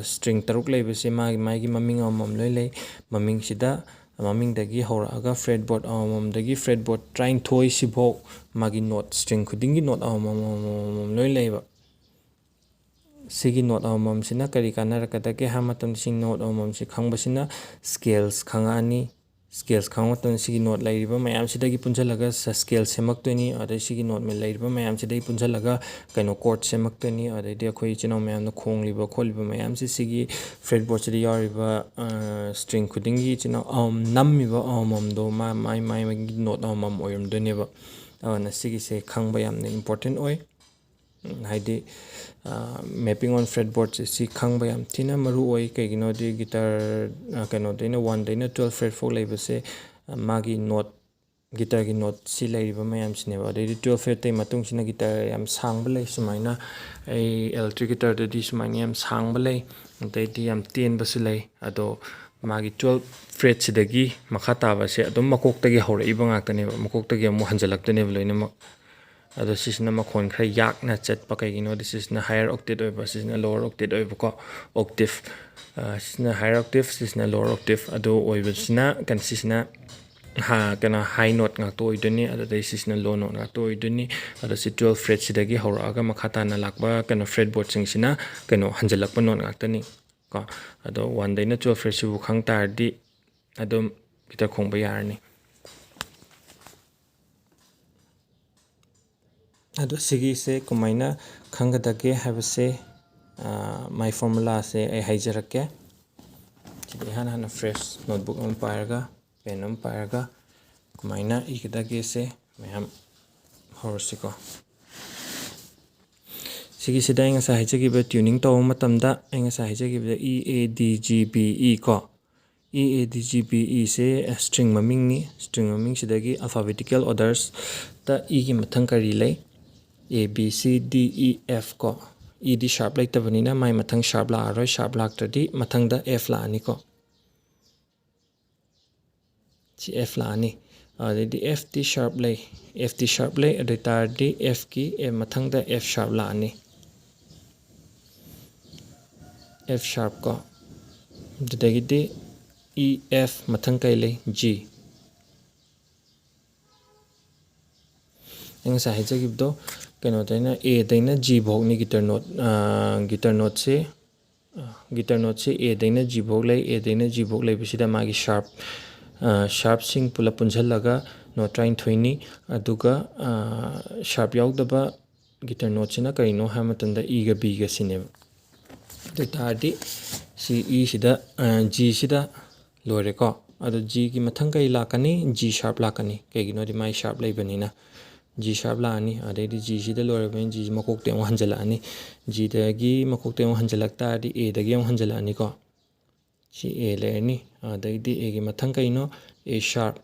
ꯁ꯭ꯇ꯭ꯔꯤꯡ ꯇꯔꯨꯛ ꯂꯩꯕꯁꯦ ꯃꯥꯒꯤ ꯃꯥꯒꯤ ꯃꯃꯤꯡ ꯑꯃꯃꯝ ꯂꯣꯏ ꯂꯩ꯫ ꯃꯃꯤꯡꯁꯤꯗ, ꯃꯃꯤꯡꯗꯒꯤ ꯍꯧꯔꯛꯑꯒ ꯐ꯭ꯔꯦꯠ ꯕꯣꯔꯠ ꯑꯃꯃꯝꯗꯒꯤ ꯐ꯭ꯔꯦꯠ ꯕꯣꯔꯠ ꯇꯔꯥꯅꯤꯊꯣꯏ ꯁꯤꯐꯥꯎ ꯃꯥꯒꯤ ꯅꯣꯠ, ꯁ꯭ꯇ꯭ꯔꯤꯡ ꯈꯨꯗꯤꯡꯒꯤ ꯅꯣꯠ ꯑꯃꯃꯝ ꯑꯃꯃꯝ ꯑꯃꯃꯝ ꯂꯣꯏ ꯂꯩꯕ꯫ ꯁꯤꯒꯤ ꯅꯣꯠ ꯑꯃꯃꯝꯁꯤꯅ ꯀꯔꯤ ꯀꯥꯟꯅꯔꯛꯀꯗꯒꯦ ꯍꯥꯏꯕ ꯃꯇꯝꯗ, ꯁꯤ ꯅꯣꯠ ꯑꯃꯃꯝꯁꯤ ꯈꯪꯕꯁꯤꯅ ꯁ꯭ꯀꯦꯜꯁ ꯈꯪꯉꯛꯑꯅꯤ꯫ ꯁ꯭ꯀꯦꯜꯁ ꯈꯪꯕ ꯃꯇꯝꯗ ꯁꯤꯒꯤ ꯅꯣꯠ ꯂꯩꯔꯤꯕ ꯃꯌꯥꯝꯁꯤꯗꯒꯤ ꯄꯨꯟꯁꯤꯜꯂꯒ ꯁ꯭ꯀꯦꯜ ꯁꯦꯝꯃꯛꯇꯣꯏꯅꯤ꯫ ꯑꯗꯩ ꯁꯤꯒꯤ ꯅꯣꯠ ꯂꯩꯔꯤꯕ ꯃꯌꯥꯝꯁꯤꯗꯒꯤ ꯄꯨꯟꯁꯤꯜꯂꯒ ꯀꯩꯅꯣ ꯀꯣꯔꯠ ꯁꯦꯝꯃꯛꯇꯣꯏꯅꯤ꯫ ꯑꯗꯩꯗꯤ ꯑꯩꯈꯣꯏ ꯏꯆꯤꯟ ꯏꯅꯥꯎ ꯃꯌꯥꯝꯅ ꯈꯣꯡꯂꯤꯕ ꯈꯣꯠꯂꯤꯕ ꯃꯌꯥꯝꯁꯤ ꯁꯤꯒꯤ ꯐ꯭ꯔꯦꯠ ꯕꯣꯔꯗꯁꯤꯗ ꯌꯥꯎꯔꯤꯕ ꯁ꯭ꯇ꯭ꯔꯤꯡ ꯈꯨꯗꯤꯡꯒꯤ ꯏꯆꯤꯟ ꯏꯅꯥꯎ ꯑꯃꯃꯝ ꯅꯝꯃꯤꯕ ꯑꯃꯃꯝꯗꯣ ꯃꯥ ꯃꯥꯏ ꯃꯥꯏ ꯃꯥꯒꯤ ꯅꯣꯠ ꯑꯃꯃꯝ ꯑꯣꯏꯔꯝꯗꯣꯏꯅꯦꯕ꯫ ꯑꯗꯨꯅ ꯁꯤꯒꯤꯁꯦ ꯈꯪꯕ ꯌꯥꯝꯅ ꯏꯝꯄꯣꯔꯇꯦꯟ ꯑꯣꯏ꯫ ꯍꯥꯏꯗꯤ mapping on fretboard ꯁꯤ ꯈꯪꯕ ꯌꯥꯝ ꯊꯤꯅ ꯃꯔꯨ ꯑꯣꯏ꯫ ꯀꯩꯒꯤꯅꯣꯗꯤ ꯒꯤꯇꯔ ꯀꯩꯅꯣꯗꯩꯅ ꯋꯥꯟꯗꯩꯅ ꯇꯨꯋꯦꯜꯐ ꯐ꯭ꯔꯦꯠ ꯐꯥꯎ ꯂꯩꯕꯁꯦ ꯃꯥꯒꯤ ꯅꯣꯠ ꯒꯤꯇꯔꯒꯤ ꯅꯣꯠꯁꯤ ꯂꯩꯔꯤꯕ ꯃꯌꯥꯝꯁꯤꯅꯦꯕ꯫ ꯑꯗꯩꯗꯤ ꯇꯨꯋꯦꯜꯐ ꯐ꯭ꯔꯦꯠꯇꯩ ꯃꯇꯨꯡꯁꯤꯅ ꯒꯤꯇꯔ ꯌꯥꯝ ꯁꯥꯡꯕ ꯂꯩ꯫ ꯁꯨꯃꯥꯏꯅ ꯑꯩ ꯏꯂꯦꯛꯇ꯭ꯔꯤꯛ ꯒꯤꯇꯔꯗꯗꯤ ꯁꯨꯃꯥꯏꯅ ꯌꯥꯝ ꯁꯥꯡꯕ ꯂꯩ, ꯑꯗꯩꯗꯤ ꯌꯥꯝ ꯇꯦꯟꯕꯁꯨ ꯂꯩ꯫ ꯑꯗꯣ ꯃꯥꯒꯤ ꯇꯨꯋꯦꯜꯐ ꯐ꯭ꯔꯦꯠꯁꯤꯗꯒꯤ ꯃꯈꯥ ꯇꯥꯕꯁꯦ ꯑꯗꯨꯝ ꯃꯀꯣꯛꯇꯒꯤ ꯍꯧꯔꯛꯏꯕ ꯉꯥꯛꯇꯅꯦꯕ, ꯃꯀꯣꯛꯇꯒꯤ ꯑꯃꯨꯛ ꯍꯟꯖꯜꯂꯛꯇꯣꯏꯅꯦꯕ ꯂꯣꯏꯅꯃꯛ꯫ ꯑꯗꯣ ꯁꯤꯁꯤꯅ ꯃꯈꯣꯟ ꯈꯔ ꯌꯥꯛꯅ ꯆꯠꯄ, ꯀꯩꯒꯤꯅꯣꯗꯤ ꯁꯤꯁꯤꯅ higher octave ꯑꯣꯏꯕ, ꯁꯤꯁꯤꯅ lower octave ꯑꯣꯏꯕꯀꯣ, octave꯫ ꯁꯤꯁꯤꯅ higher octave, ꯁꯤꯁꯤꯅ lower octave꯫ ꯑꯗꯣ ꯑꯣꯏꯕꯁꯤꯅ ꯀꯩꯅꯣ ꯁꯤꯁꯤꯅ ꯀꯩꯅꯣ ꯍꯥꯏ ꯅꯣꯠ ꯉꯥꯛꯇ ꯑꯣꯏꯗꯣꯏꯅꯤ꯫ ꯑꯗꯨꯗꯩ ꯁꯤꯁꯤꯅ ꯂꯣ ꯅꯣꯠ ꯉꯥꯛꯇ ꯑꯣꯏꯗꯣꯏꯅꯤ꯫ ꯑꯗꯣ ꯁꯤ ꯇꯨꯋꯦꯜꯐ ꯐ꯭ꯔꯦꯠꯁꯤꯗꯒꯤ ꯍꯧꯔꯛꯑꯒ ꯃꯈꯥ ꯇꯥꯅ ꯂꯥꯛꯄ ꯀꯩꯅꯣ ꯐ꯭ꯔꯦꯠ ꯕꯣꯔꯗꯁꯤꯡꯁꯤꯅ ꯀꯩꯅꯣ ꯍꯟꯖꯜꯂꯛꯄ ꯅꯣꯠ ꯉꯥꯛꯇꯅꯤ ꯀꯣ꯫ ꯑꯗꯣ ꯋꯥꯟꯗꯩꯅ ꯇꯨꯋꯦꯜꯐ ꯐ꯭ꯔꯦꯠꯁꯤꯕꯨ ꯈꯪ ꯇꯥꯔꯗꯤ ꯑꯗꯨꯝ ꯒꯤꯇꯔ ꯈꯣꯡꯕ ꯌꯥꯔꯅꯤ꯫ ꯑꯗꯣ ꯁꯤꯒꯤꯁꯦ ꯀꯃꯥꯏꯅ ꯈꯪꯒꯗꯒꯦ ꯍꯥꯏꯕꯁꯦ, ꯃꯥꯏ ꯐꯣꯔꯃꯨꯂꯥꯁꯦ ꯑꯩ ꯍꯥꯏꯖꯔꯛꯀꯦ꯫ ꯁꯤꯗ ꯏꯍꯥꯟ ꯍꯥꯟꯅ ꯐ꯭ꯔꯦꯁ ꯅꯣꯠꯕꯨꯛ ꯑꯃ ꯄꯥꯏꯔꯒ ꯄꯦꯟ ꯑꯃ ꯄꯥꯏꯔꯒ ꯀꯃꯥꯏꯅ ꯏꯒꯗꯒꯦꯁꯦ ꯃꯌꯥꯝ ꯍꯧꯔꯁꯤꯀꯣ꯫ ꯁꯤꯒꯤꯁꯤꯗ ꯑꯩ ꯉꯁꯥꯏ ꯍꯥꯏꯖꯈꯤꯕ ꯇ꯭ꯌꯨꯅꯤꯡ ꯇꯧꯕ ꯃꯇꯝꯗ ꯑꯩ ꯉꯁꯥꯏ ꯍꯥꯏꯖꯈꯤꯕꯗ E A D G B E ꯀꯣ, E A D G B ꯏꯁꯦ ꯁ꯭ꯇ꯭ꯔꯤꯡ ꯃꯃꯤꯡꯅꯤ꯫ ꯁ꯭ꯇ꯭ꯔꯤꯡ ꯃꯃꯤꯡꯁꯤꯗꯒꯤ alphabetical ordersꯇ ꯏꯒꯤ ꯃꯊꯪ ꯀꯔꯤ ꯂꯩ? A B C D E F ꯀꯣ꯫ ꯏꯗꯤ ꯁꯥꯔꯞ ꯂꯩꯇꯕꯅꯤꯅ ꯃꯥꯏ ꯃꯊꯪ ꯁꯥꯔꯞ ꯂꯥꯛꯑꯔꯣꯏ꯫ ꯁꯥꯔꯞ ꯂꯥꯛꯇ꯭ꯔꯗꯤ ꯃꯊꯪꯗ ꯑꯦꯐ ꯂꯥꯛꯑꯅꯤꯀꯣ꯫ ꯁꯤ ꯑꯦꯐ ꯂꯥꯛꯑꯅꯤ꯫ ꯑꯗꯩꯗꯤ ꯑꯦꯐ ꯗꯤ ꯁꯥꯔꯞ ꯂꯩ, ꯑꯦꯐ ꯗꯤ ꯁꯥꯔꯞ ꯂꯩ꯫ ꯑꯗꯨ ꯑꯣꯏ ꯇꯥꯔꯗꯤ ꯑꯦꯐꯀꯤ ꯃꯊꯪꯗ ꯑꯦꯐ ꯁꯥꯔꯞ ꯂꯥꯛꯑꯅꯤ꯫ ꯑꯦꯐ ꯁꯥꯔꯞ ꯀꯣ꯫ ꯑꯗꯨꯗꯒꯤꯗꯤ ꯏ ꯑꯦꯐ ꯃꯊꯪ ꯀꯩ ꯂꯩ? ꯖꯤ꯫ ꯑꯩ ꯉꯁꯥꯏ ꯍꯥꯏꯖꯈꯤꯕꯗꯣ ꯀꯩꯅꯣꯗꯩꯅ, ꯑꯦꯗꯩꯅ ꯖꯤ ꯐꯥꯎꯅꯤ ꯒꯤꯇꯔ ꯅꯣꯠ, ꯒꯤꯇꯔ ꯅꯣꯠꯁꯦ꯫ ꯒꯤꯇꯔ ꯅꯣꯠꯁꯦ ꯑꯦꯗꯩꯅ ꯖꯤ ꯐꯥꯎ ꯂꯩ꯫ ꯑꯦꯗꯩꯅ ꯖꯤ ꯐꯥꯎ ꯂꯩꯕꯁꯤꯗ ꯃꯥꯒꯤ ꯁꯥꯔꯞ, ꯁꯥꯔꯞꯁꯤꯡ ꯄꯨꯂꯞ ꯄꯨꯟꯁꯤꯜꯂꯒ ꯅꯣꯠ ꯇꯔꯥꯅꯤꯊꯣꯏꯅꯤ꯫ ꯑꯗꯨꯒ ꯁꯥꯔꯞ ꯌꯥꯎꯗꯕ ꯒꯤꯇꯔ ꯅꯣꯠꯁꯤꯅ ꯀꯔꯤꯅꯣ ꯍꯥꯏꯕ ꯃꯇꯝꯗ ꯏꯒ ꯕꯤꯒ ꯁꯤꯅꯦꯕ꯫ ꯑꯗꯨ ꯑꯣꯏ ꯇꯥꯔꯗꯤ ꯁꯤ ꯏꯁꯤꯗ, ꯖꯤꯁꯤꯗ ꯂꯣꯏꯔꯦꯀꯣ꯫ ꯑꯗꯣ ꯖꯤꯒꯤ ꯃꯊꯪ ꯀꯔꯤ ꯂꯥꯛꯀꯅꯤ? ꯖꯤ ꯁꯥꯔꯞ ꯂꯥꯛꯀꯅꯤ꯫ ꯀꯩꯒꯤꯅꯣꯗꯤ ꯃꯥꯏ ꯁꯥꯔꯞ ꯂꯩꯕꯅꯤꯅ꯫ ꯖꯤ ꯁꯥꯔꯞ ꯂꯥꯛꯑꯅꯤ꯫ ꯑꯗꯩꯗꯤ ꯖꯤꯁꯤꯗ ꯂꯣꯏꯔꯕꯅꯤꯅ ꯖꯤꯁꯤ ꯃꯀꯣꯛꯇꯒꯤ ꯑꯃꯨꯛ ꯍꯟꯖꯜꯂꯛꯑꯅꯤ꯫ ꯖꯤꯗꯒꯤ ꯃꯀꯣꯛꯇꯒꯤ ꯑꯃꯨꯛ ꯍꯟꯖꯜꯂꯛ ꯇꯥꯔꯗꯤ ꯑꯦꯗꯒꯤ ꯑꯃꯨꯛ ꯍꯟꯖꯜꯂꯛꯑꯅꯤꯀꯣ꯫ ꯁꯤ ꯑꯦ ꯂꯩꯔꯅꯤ꯫ ꯑꯗꯩꯗꯤ ꯑꯦꯒꯤ ꯃꯊꯪ ꯀꯩꯅꯣ? ꯑꯦ ꯁꯥꯔꯞ꯫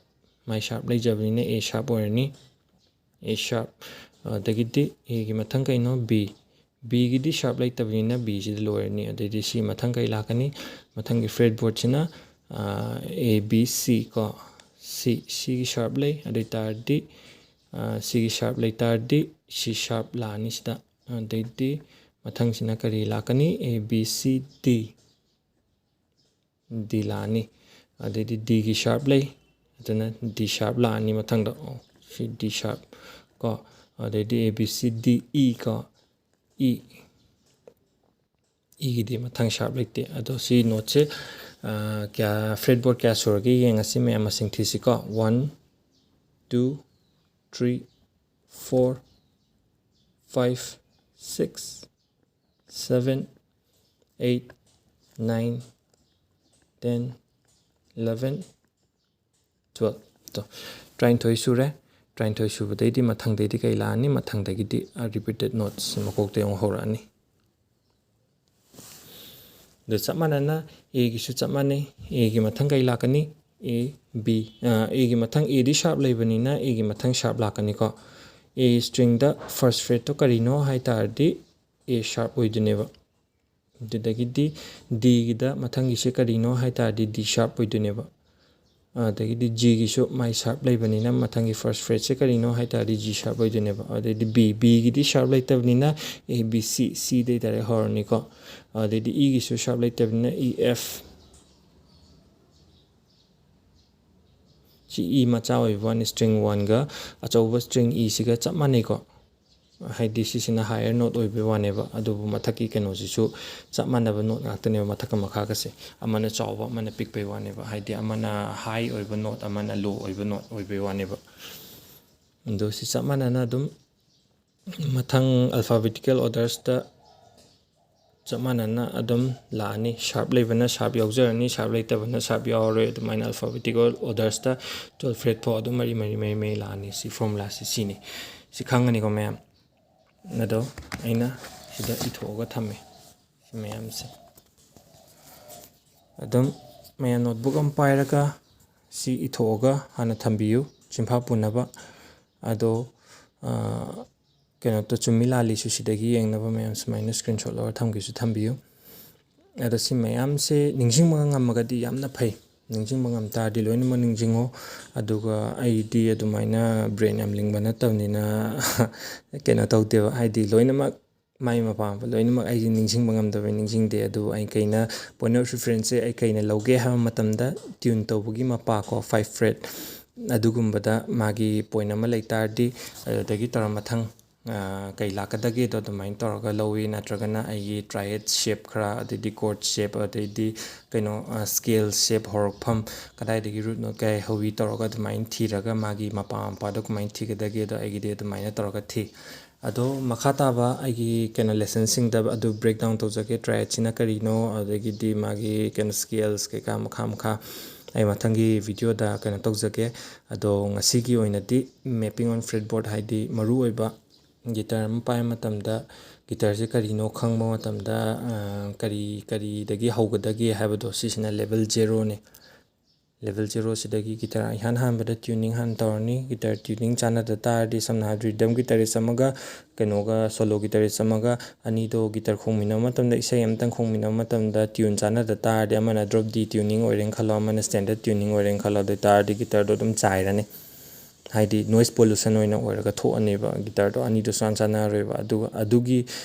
ꯃꯥꯏ ꯁꯥꯔꯞ ꯂꯩꯖꯕꯅꯤꯅ ꯑꯦ ꯁꯥꯔꯞ ꯑꯣꯏꯔꯅꯤ꯫ ꯑꯦ ꯁꯥꯔꯞ꯫ ꯑꯗꯒꯤꯗꯤ ꯑꯦꯒꯤ ꯃꯊꯪ ꯀꯩꯅꯣ? ꯕꯤ꯫ ꯕꯤꯒꯤꯗꯤ ꯁꯥꯔꯞ ꯂꯩꯇꯕꯅꯤꯅ ꯕꯤꯁꯤꯗ ꯂꯣꯏꯔꯅꯤ꯫ ꯑꯗꯩꯗꯤ ꯁꯤ ꯃꯊꯪ ꯀꯩ ꯂꯥꯛꯀꯅꯤ? ꯃꯊꯪꯒꯤ ꯐ꯭ꯔꯦꯠ ꯕꯣꯔꯗꯁꯤꯅ ꯑꯦ ꯕꯤ ꯁꯤ ꯀꯣ꯫ ꯁꯤ, ꯁꯤꯒꯤ ꯁꯥꯔꯞ ꯂꯩ꯫ ꯑꯗꯨ ꯑꯣꯏ ꯇꯥꯔꯗꯤ ꯁꯤꯒꯤ ꯁꯥꯔꯞ ꯂꯩ ꯇꯥꯔꯗꯤ ꯁꯤ ꯁꯥꯔꯞ ꯂꯥꯛꯑꯅꯤ ꯁꯤꯗ꯫ ꯑꯗꯩꯗꯤ ꯃꯊꯪꯁꯤꯅ ꯀꯔꯤ ꯂꯥꯛꯀꯅꯤ? ꯑꯦ ꯕꯤ ꯁꯤ ꯗꯤ꯫ ꯗꯤ ꯂꯥꯛꯑꯅꯤ꯫ ꯑꯗꯩꯗꯤ ꯗꯤꯒꯤ ꯁꯥꯔꯞ ꯂꯩ꯫ ꯑꯗꯨꯅ ꯗꯤ ꯁꯥꯔꯞ ꯂꯥꯛꯑꯅꯤ ꯃꯊꯪꯗ꯫ ꯑꯣ, ꯁꯤ ꯗꯤ ꯁꯥꯔꯞ ꯀꯣ꯫ ꯑꯗꯩꯗꯤ A B C D E ꯀꯣ꯫ ꯏ꯫ ꯏꯒꯤꯗꯤ ꯃꯊꯪ ꯁꯥꯔꯞ ꯂꯩꯇꯦ꯫ ꯑꯗꯣ ꯁꯤ ꯅꯣꯠꯁꯦ, ꯑ, ꯀꯌꯥ, ꯐ꯭ꯔꯦꯠ ꯕꯣꯔꯗ ꯀꯌꯥ ꯁꯨꯔꯒꯦ ꯌꯦꯡꯉꯁꯤ꯫ ꯃꯌꯥꯝ ꯃꯁꯤꯡ ꯊꯤꯁꯤꯀꯣ꯫ One, two, three, four, five, six, seven, eight, nine, ten, eleven, twelve꯫ ꯇꯣ, ꯇꯔꯥꯅꯤꯊꯣꯏ ꯁꯨꯔꯦ꯫ ꯇꯔꯥꯅꯤꯊꯣꯏ ꯁꯨꯕꯗꯩꯗꯤ ꯃꯊꯪꯗꯩꯗꯤ ꯀꯩ ꯂꯥꯛꯑꯅꯤ? ꯃꯊꯪꯗꯒꯤꯗꯤ repeated notes ꯃꯀꯣꯛꯇꯩ ꯑꯃꯨꯛ ꯍꯧꯔꯛꯑꯅꯤ꯫ ꯑꯗꯨ ꯆꯞ ꯃꯥꯟꯅꯅ ꯑꯦꯒꯤꯁꯨ ꯆꯞ ꯃꯥꯟꯅꯩ꯫ ꯑꯦꯒꯤ ꯃꯊꯪ ꯀꯩ ꯂꯥꯛꯀꯅꯤ? ꯑꯦ, ꯕꯤ꯫ ꯑ, ꯑꯦꯒꯤ ꯃꯊꯪ, ꯑꯦꯗꯤ ꯁꯥꯔꯞ ꯂꯩꯕꯅꯤꯅ ꯑꯦꯒꯤ ꯃꯊꯪ ꯁꯥꯔꯞ ꯂꯥꯛꯀꯅꯤꯀꯣ꯫ ꯑꯦ ꯁ꯭ꯇ꯭ꯔꯤꯡꯗ ꯐꯥꯔꯁ ꯐ꯭ꯔꯦꯠꯇꯣ ꯀꯔꯤꯅꯣ ꯍꯥꯏ ꯇꯥꯔꯗꯤ ꯑꯦ ꯁꯥꯔꯞ ꯑꯣꯏꯗꯣꯏꯅꯦꯕ꯫ ꯑꯗꯨꯗꯒꯤꯗꯤ ꯗꯤꯒꯤꯗ ꯃꯊꯪꯒꯤꯁꯦ ꯀꯔꯤꯅꯣ ꯍꯥꯏ ꯇꯥꯔꯗꯤ ꯗꯤ ꯁꯥꯔꯞ ꯑꯣꯏꯗꯣꯏꯅꯦꯕ꯫ ꯑꯗꯒꯤꯗꯤ ꯖꯤꯒꯤꯁꯨ ꯃꯥꯏ ꯁꯥꯔꯞ ꯂꯩꯕꯅꯤꯅ ꯃꯊꯪꯒꯤ ꯐꯥꯔꯁ ꯐ꯭ꯔꯦꯠꯁꯦ ꯀꯔꯤꯅꯣ ꯍꯥꯏ ꯇꯥꯔꯗꯤ ꯖꯤ ꯁꯥꯔꯞ ꯑꯣꯏꯗꯣꯏꯅꯦꯕ꯫ ꯑꯗꯩꯗꯤ ꯕꯤ, ꯕꯤꯒꯤꯗꯤ ꯁꯥꯔꯞ ꯂꯩꯇꯕꯅꯤꯅ ꯑꯦ ꯕꯤ ꯁꯤ, ꯁꯤꯗꯩ ꯗꯥꯏꯔꯦꯛ ꯍꯧꯔꯅꯤꯀꯣ꯫ ꯑꯗꯩꯗꯤ ꯏꯒꯤꯁꯨ ꯁꯥꯔꯞ ꯂꯩꯇꯕꯅꯤꯅ ꯏ ꯑꯦꯐ꯫ ꯁꯤ ꯏ ꯃꯆꯥ ꯑꯣꯏꯕ ꯋꯥꯅꯤ, ꯁ꯭ꯇ꯭ꯔꯤꯡ ꯋꯥꯟꯒ ꯑꯆꯧꯕ ꯁ꯭ꯇ꯭ꯔꯤꯡ ꯏꯁꯤꯒ ꯆꯞ ꯃꯥꯟꯅꯩꯀꯣ꯫ ꯍꯥꯏꯗꯤ ꯁꯤꯁꯤꯅ higher note ꯑꯣꯏꯕꯩ ꯋꯥꯅꯦꯕ, ꯑꯗꯨꯕꯨ ꯃꯊꯛꯀꯤ ꯀꯩꯅꯣꯁꯤꯁꯨ ꯆꯞ ꯃꯥꯟꯅꯕ note ꯉꯥꯛꯇꯅꯦꯕ, ꯃꯊꯛꯀ ꯃꯈꯥꯒꯁꯦ꯫ ꯑꯃꯅ ꯆꯥꯎꯕ, ꯑꯃꯅ ꯄꯤꯛꯄꯩ ꯋꯥꯅꯦꯕ, ꯍꯥꯏꯗꯤ ꯑꯃꯅ high ꯑꯣꯏꯕ note, ꯑꯃꯅ low ꯑꯣꯏꯕ note ꯑꯣꯏꯕꯩ ꯋꯥꯅꯦꯕ꯫ ꯑꯗꯣ ꯁꯤ ꯆꯞ ꯃꯥꯟꯅꯅ ꯑꯗꯨꯝ ꯃꯊꯪ alphabetical ordersꯇ ꯆꯞ ꯃꯥꯟꯅꯅ ꯑꯗꯨꯝ ꯂꯥꯛꯑꯅꯤ꯫ Sharp ꯂꯩꯕꯅ sharp ꯌꯥꯎꯖꯔꯅꯤ, sharp ꯂꯩꯇꯕꯅ sharp ꯌꯥꯎꯔꯔꯣꯏ꯫ ꯑꯗꯨꯃꯥꯏꯅ alphabetical ordersꯇ twelve fret ꯐꯥꯎ ꯑꯗꯨꯝ ꯃꯔꯤ ꯃꯔꯤ ꯃꯔꯤ ꯃꯔꯤ ꯂꯥꯛꯑꯅꯤ꯫ ꯁꯤ formulaꯁꯤ ꯁꯤꯅꯤ꯫ ꯁꯤ ꯈꯪꯉꯅꯤꯀꯣ ꯃꯌꯥꯝ꯫ ꯑꯗꯣ ꯑꯩꯅ ꯁꯤꯗ ꯏꯊꯣꯛꯑꯒ ꯊꯝꯃꯦ ꯁꯤ ꯃꯌꯥꯝꯁꯦ꯫ ꯑꯗꯨꯝ ꯃꯌꯥꯝ notebook ꯑꯃ ꯄꯥꯏꯔꯒ ꯁꯤ ꯏꯊꯣꯛꯑꯒ ꯍꯥꯟꯅ ꯊꯝꯕꯤꯌꯨ, ꯆꯤꯟꯐꯥ ꯄꯨꯅꯕ꯫ ꯑꯗꯣ, ꯑ, ꯀꯩꯅꯣ ꯇꯧ-, ꯆꯨꯝꯃꯤ ꯂꯥꯜꯂꯤꯁꯨ ꯁꯤꯗꯒꯤ ꯌꯦꯡꯅꯕ ꯃꯌꯥꯝ ꯁꯨꯃꯥꯏꯅ screenshot ꯂꯧꯔ ꯊꯝꯒꯦꯁꯨ ꯊꯝꯕꯤꯌꯨ꯫ ꯑꯗꯣ ꯁꯤ ꯃꯌꯥꯝꯁꯦ ꯅꯤꯡꯁꯤꯡꯕ ꯉꯝꯃꯒꯗꯤ ꯌꯥꯝꯅ ꯐꯩ꯫ ꯅꯤꯡꯁꯤꯡꯕ ꯉꯝ ꯇꯥꯔꯗꯤ ꯂꯣꯏꯅꯃꯛ ꯅꯤꯡꯁꯤꯡꯉꯣ꯫ ꯑꯗꯨꯒ ꯑꯩꯗꯤ ꯑꯗꯨꯃꯥꯏꯅ brain ꯌꯥꯝ ꯂꯤꯡꯕ ꯅꯠꯇꯕꯅꯤꯅ ꯀꯩꯅꯣ ꯇꯧꯗꯦꯕ꯫ ꯍꯥꯏꯗꯤ ꯂꯣꯏꯅꯃꯛ ꯃꯥꯏ ꯃꯄꯥ ꯃꯄꯥ ꯂꯣꯏꯅꯃꯛ ꯑꯩꯗꯤ ꯅꯤꯡꯁꯤꯡꯕ ꯉꯝꯗꯕꯩ ꯅꯤꯡꯁꯤꯡꯗꯦ꯫ ꯑꯗꯨꯕꯨ ꯑꯩ ꯀꯩꯅ, point of referenceꯁꯦ ꯑꯩ ꯀꯩꯅ ꯂꯧꯒꯦ ꯍꯥꯏꯕ ꯃꯇꯝꯗ tune ꯇꯧꯕꯒꯤ ꯃꯄꯥ ꯀꯣ, five fret, ꯑꯗꯨꯒꯨꯝꯕꯗ ꯃꯥꯒꯤ point ꯑꯃ ꯂꯩ ꯇꯥꯔꯗꯤ ꯑꯗꯨꯗꯒꯤ ꯇꯧꯔ ꯃꯊꯪ, ꯑ, ꯀꯩ ꯂꯥꯛꯀꯗꯒꯦꯗꯣ ꯑꯗꯨꯃꯥꯏꯅ ꯇꯧꯔꯒ ꯂꯧꯋꯤ꯫ ꯅꯠꯇ꯭ꯔꯒꯅ ꯑꯩꯒꯤ triad shape ꯈꯔ, ꯑꯗꯩꯗꯤ chord shape, ꯑꯗꯩꯗꯤ ꯀꯩꯅꯣ, ꯑ, scale shape, ꯍꯧꯔꯛꯐꯝ, ꯀꯗꯥꯏꯗꯒꯤ root note ꯀꯥꯏ ꯍꯧꯋꯤ ꯇꯧꯔꯒ ꯑꯗꯨꯃꯥꯏꯅ ꯊꯤꯔꯒ ꯃꯥꯒꯤ ꯃꯄꯥ ꯃꯄꯥꯗꯣ ꯀꯃꯥꯏꯅ ꯊꯤꯒꯗꯒꯦꯗꯣ ꯑꯩꯒꯤꯗꯤ ꯑꯗꯨꯃꯥꯏꯅ ꯇꯧꯔꯒ ꯊꯤ꯫ ꯑꯗꯣ ꯃꯈꯥ ꯇꯥꯕ ꯑꯩꯒꯤ ꯀꯩꯅꯣ lessonꯁꯤꯡꯗ ꯑꯗꯨ breakdown ꯇꯧꯖꯒꯦ, triadꯁꯤꯅ ꯀꯔꯤꯅꯣ, ꯑꯗꯒꯤꯗꯤ ꯃꯥꯒꯤ ꯀꯩꯅꯣ scales ꯀꯩꯀꯥ ꯃꯈꯥ ꯃꯈꯥ ꯑꯩ ꯃꯊꯪꯒꯤ videoꯗ ꯀꯩꯅꯣ ꯇꯧꯖꯒꯦ꯫ ꯑꯗꯣ ꯉꯁꯤꯒꯤ ꯑꯣꯏꯅꯗꯤ mapping on fretboard, ꯍꯥꯏꯗꯤ ꯃꯔꯨꯑꯣꯏꯕ guitar ꯑꯃ ꯄꯥꯏꯕ ꯃꯇꯝꯗ guitarꯁꯦ ꯀꯔꯤꯅꯣ ꯈꯪꯕ ꯃꯇꯝꯗ, ꯑ, ꯀꯔꯤ, ꯀꯔꯤꯗꯒꯤ ꯍꯧꯒꯗꯒꯦ ꯍꯥꯏꯕꯗꯣ, ꯁꯤꯁꯤꯅ level zeroꯅꯤ꯫ Level zeroꯁꯤꯗꯒꯤ guitar ꯏꯍꯥꯟ ꯍꯥꯟꯕꯗ tuning ꯍꯥꯟꯅ ꯇꯧꯔꯅꯤ꯫ Guitar tuning ꯆꯥꯟꯅꯗ ꯇꯥꯔꯗꯤ, ꯁꯝꯅ ꯍꯥꯏꯔꯕꯗ rhythm guitarist ꯑꯃꯒ ꯀꯩꯅꯣꯒ, solo guitarist ꯑꯃꯒ ꯑꯅꯤꯗꯣ guitar ꯈꯣꯡꯃꯤꯟꯅꯕ ꯃꯇꯝꯗ, ꯏꯁꯩ ꯑꯃꯇꯪ ꯈꯣꯡꯃꯤꯟꯅꯕ ꯃꯇꯝꯗ tune ꯆꯥꯟꯅꯗ ꯇꯥꯔꯗꯤ, ꯑꯃꯅ drop D tuning ꯑꯣꯏꯔꯦꯅ ꯈꯜꯂꯣ, ꯑꯃꯅ standard tuning ꯑꯣꯏꯔꯦꯅ ꯈꯜꯂꯣ, ꯑꯗꯨ ꯑꯣꯏ ꯇꯥꯔꯗꯤ guitarꯗꯣ ꯑꯗꯨꯝ ꯆꯥꯏꯔꯅꯤ꯫ ꯍꯥꯏꯗꯤ noise pollution ꯑꯣꯏꯅ ꯑꯣꯏꯔꯒ ꯊꯣꯛꯑꯅꯦꯕ, guitarꯗꯣ ꯑꯅꯤꯗꯣ ꯁꯨꯡꯆꯥꯟ ꯆꯥꯟꯅꯔꯣꯏꯕ꯫ ꯑꯗꯨꯒ ꯑꯗꯨꯒꯤ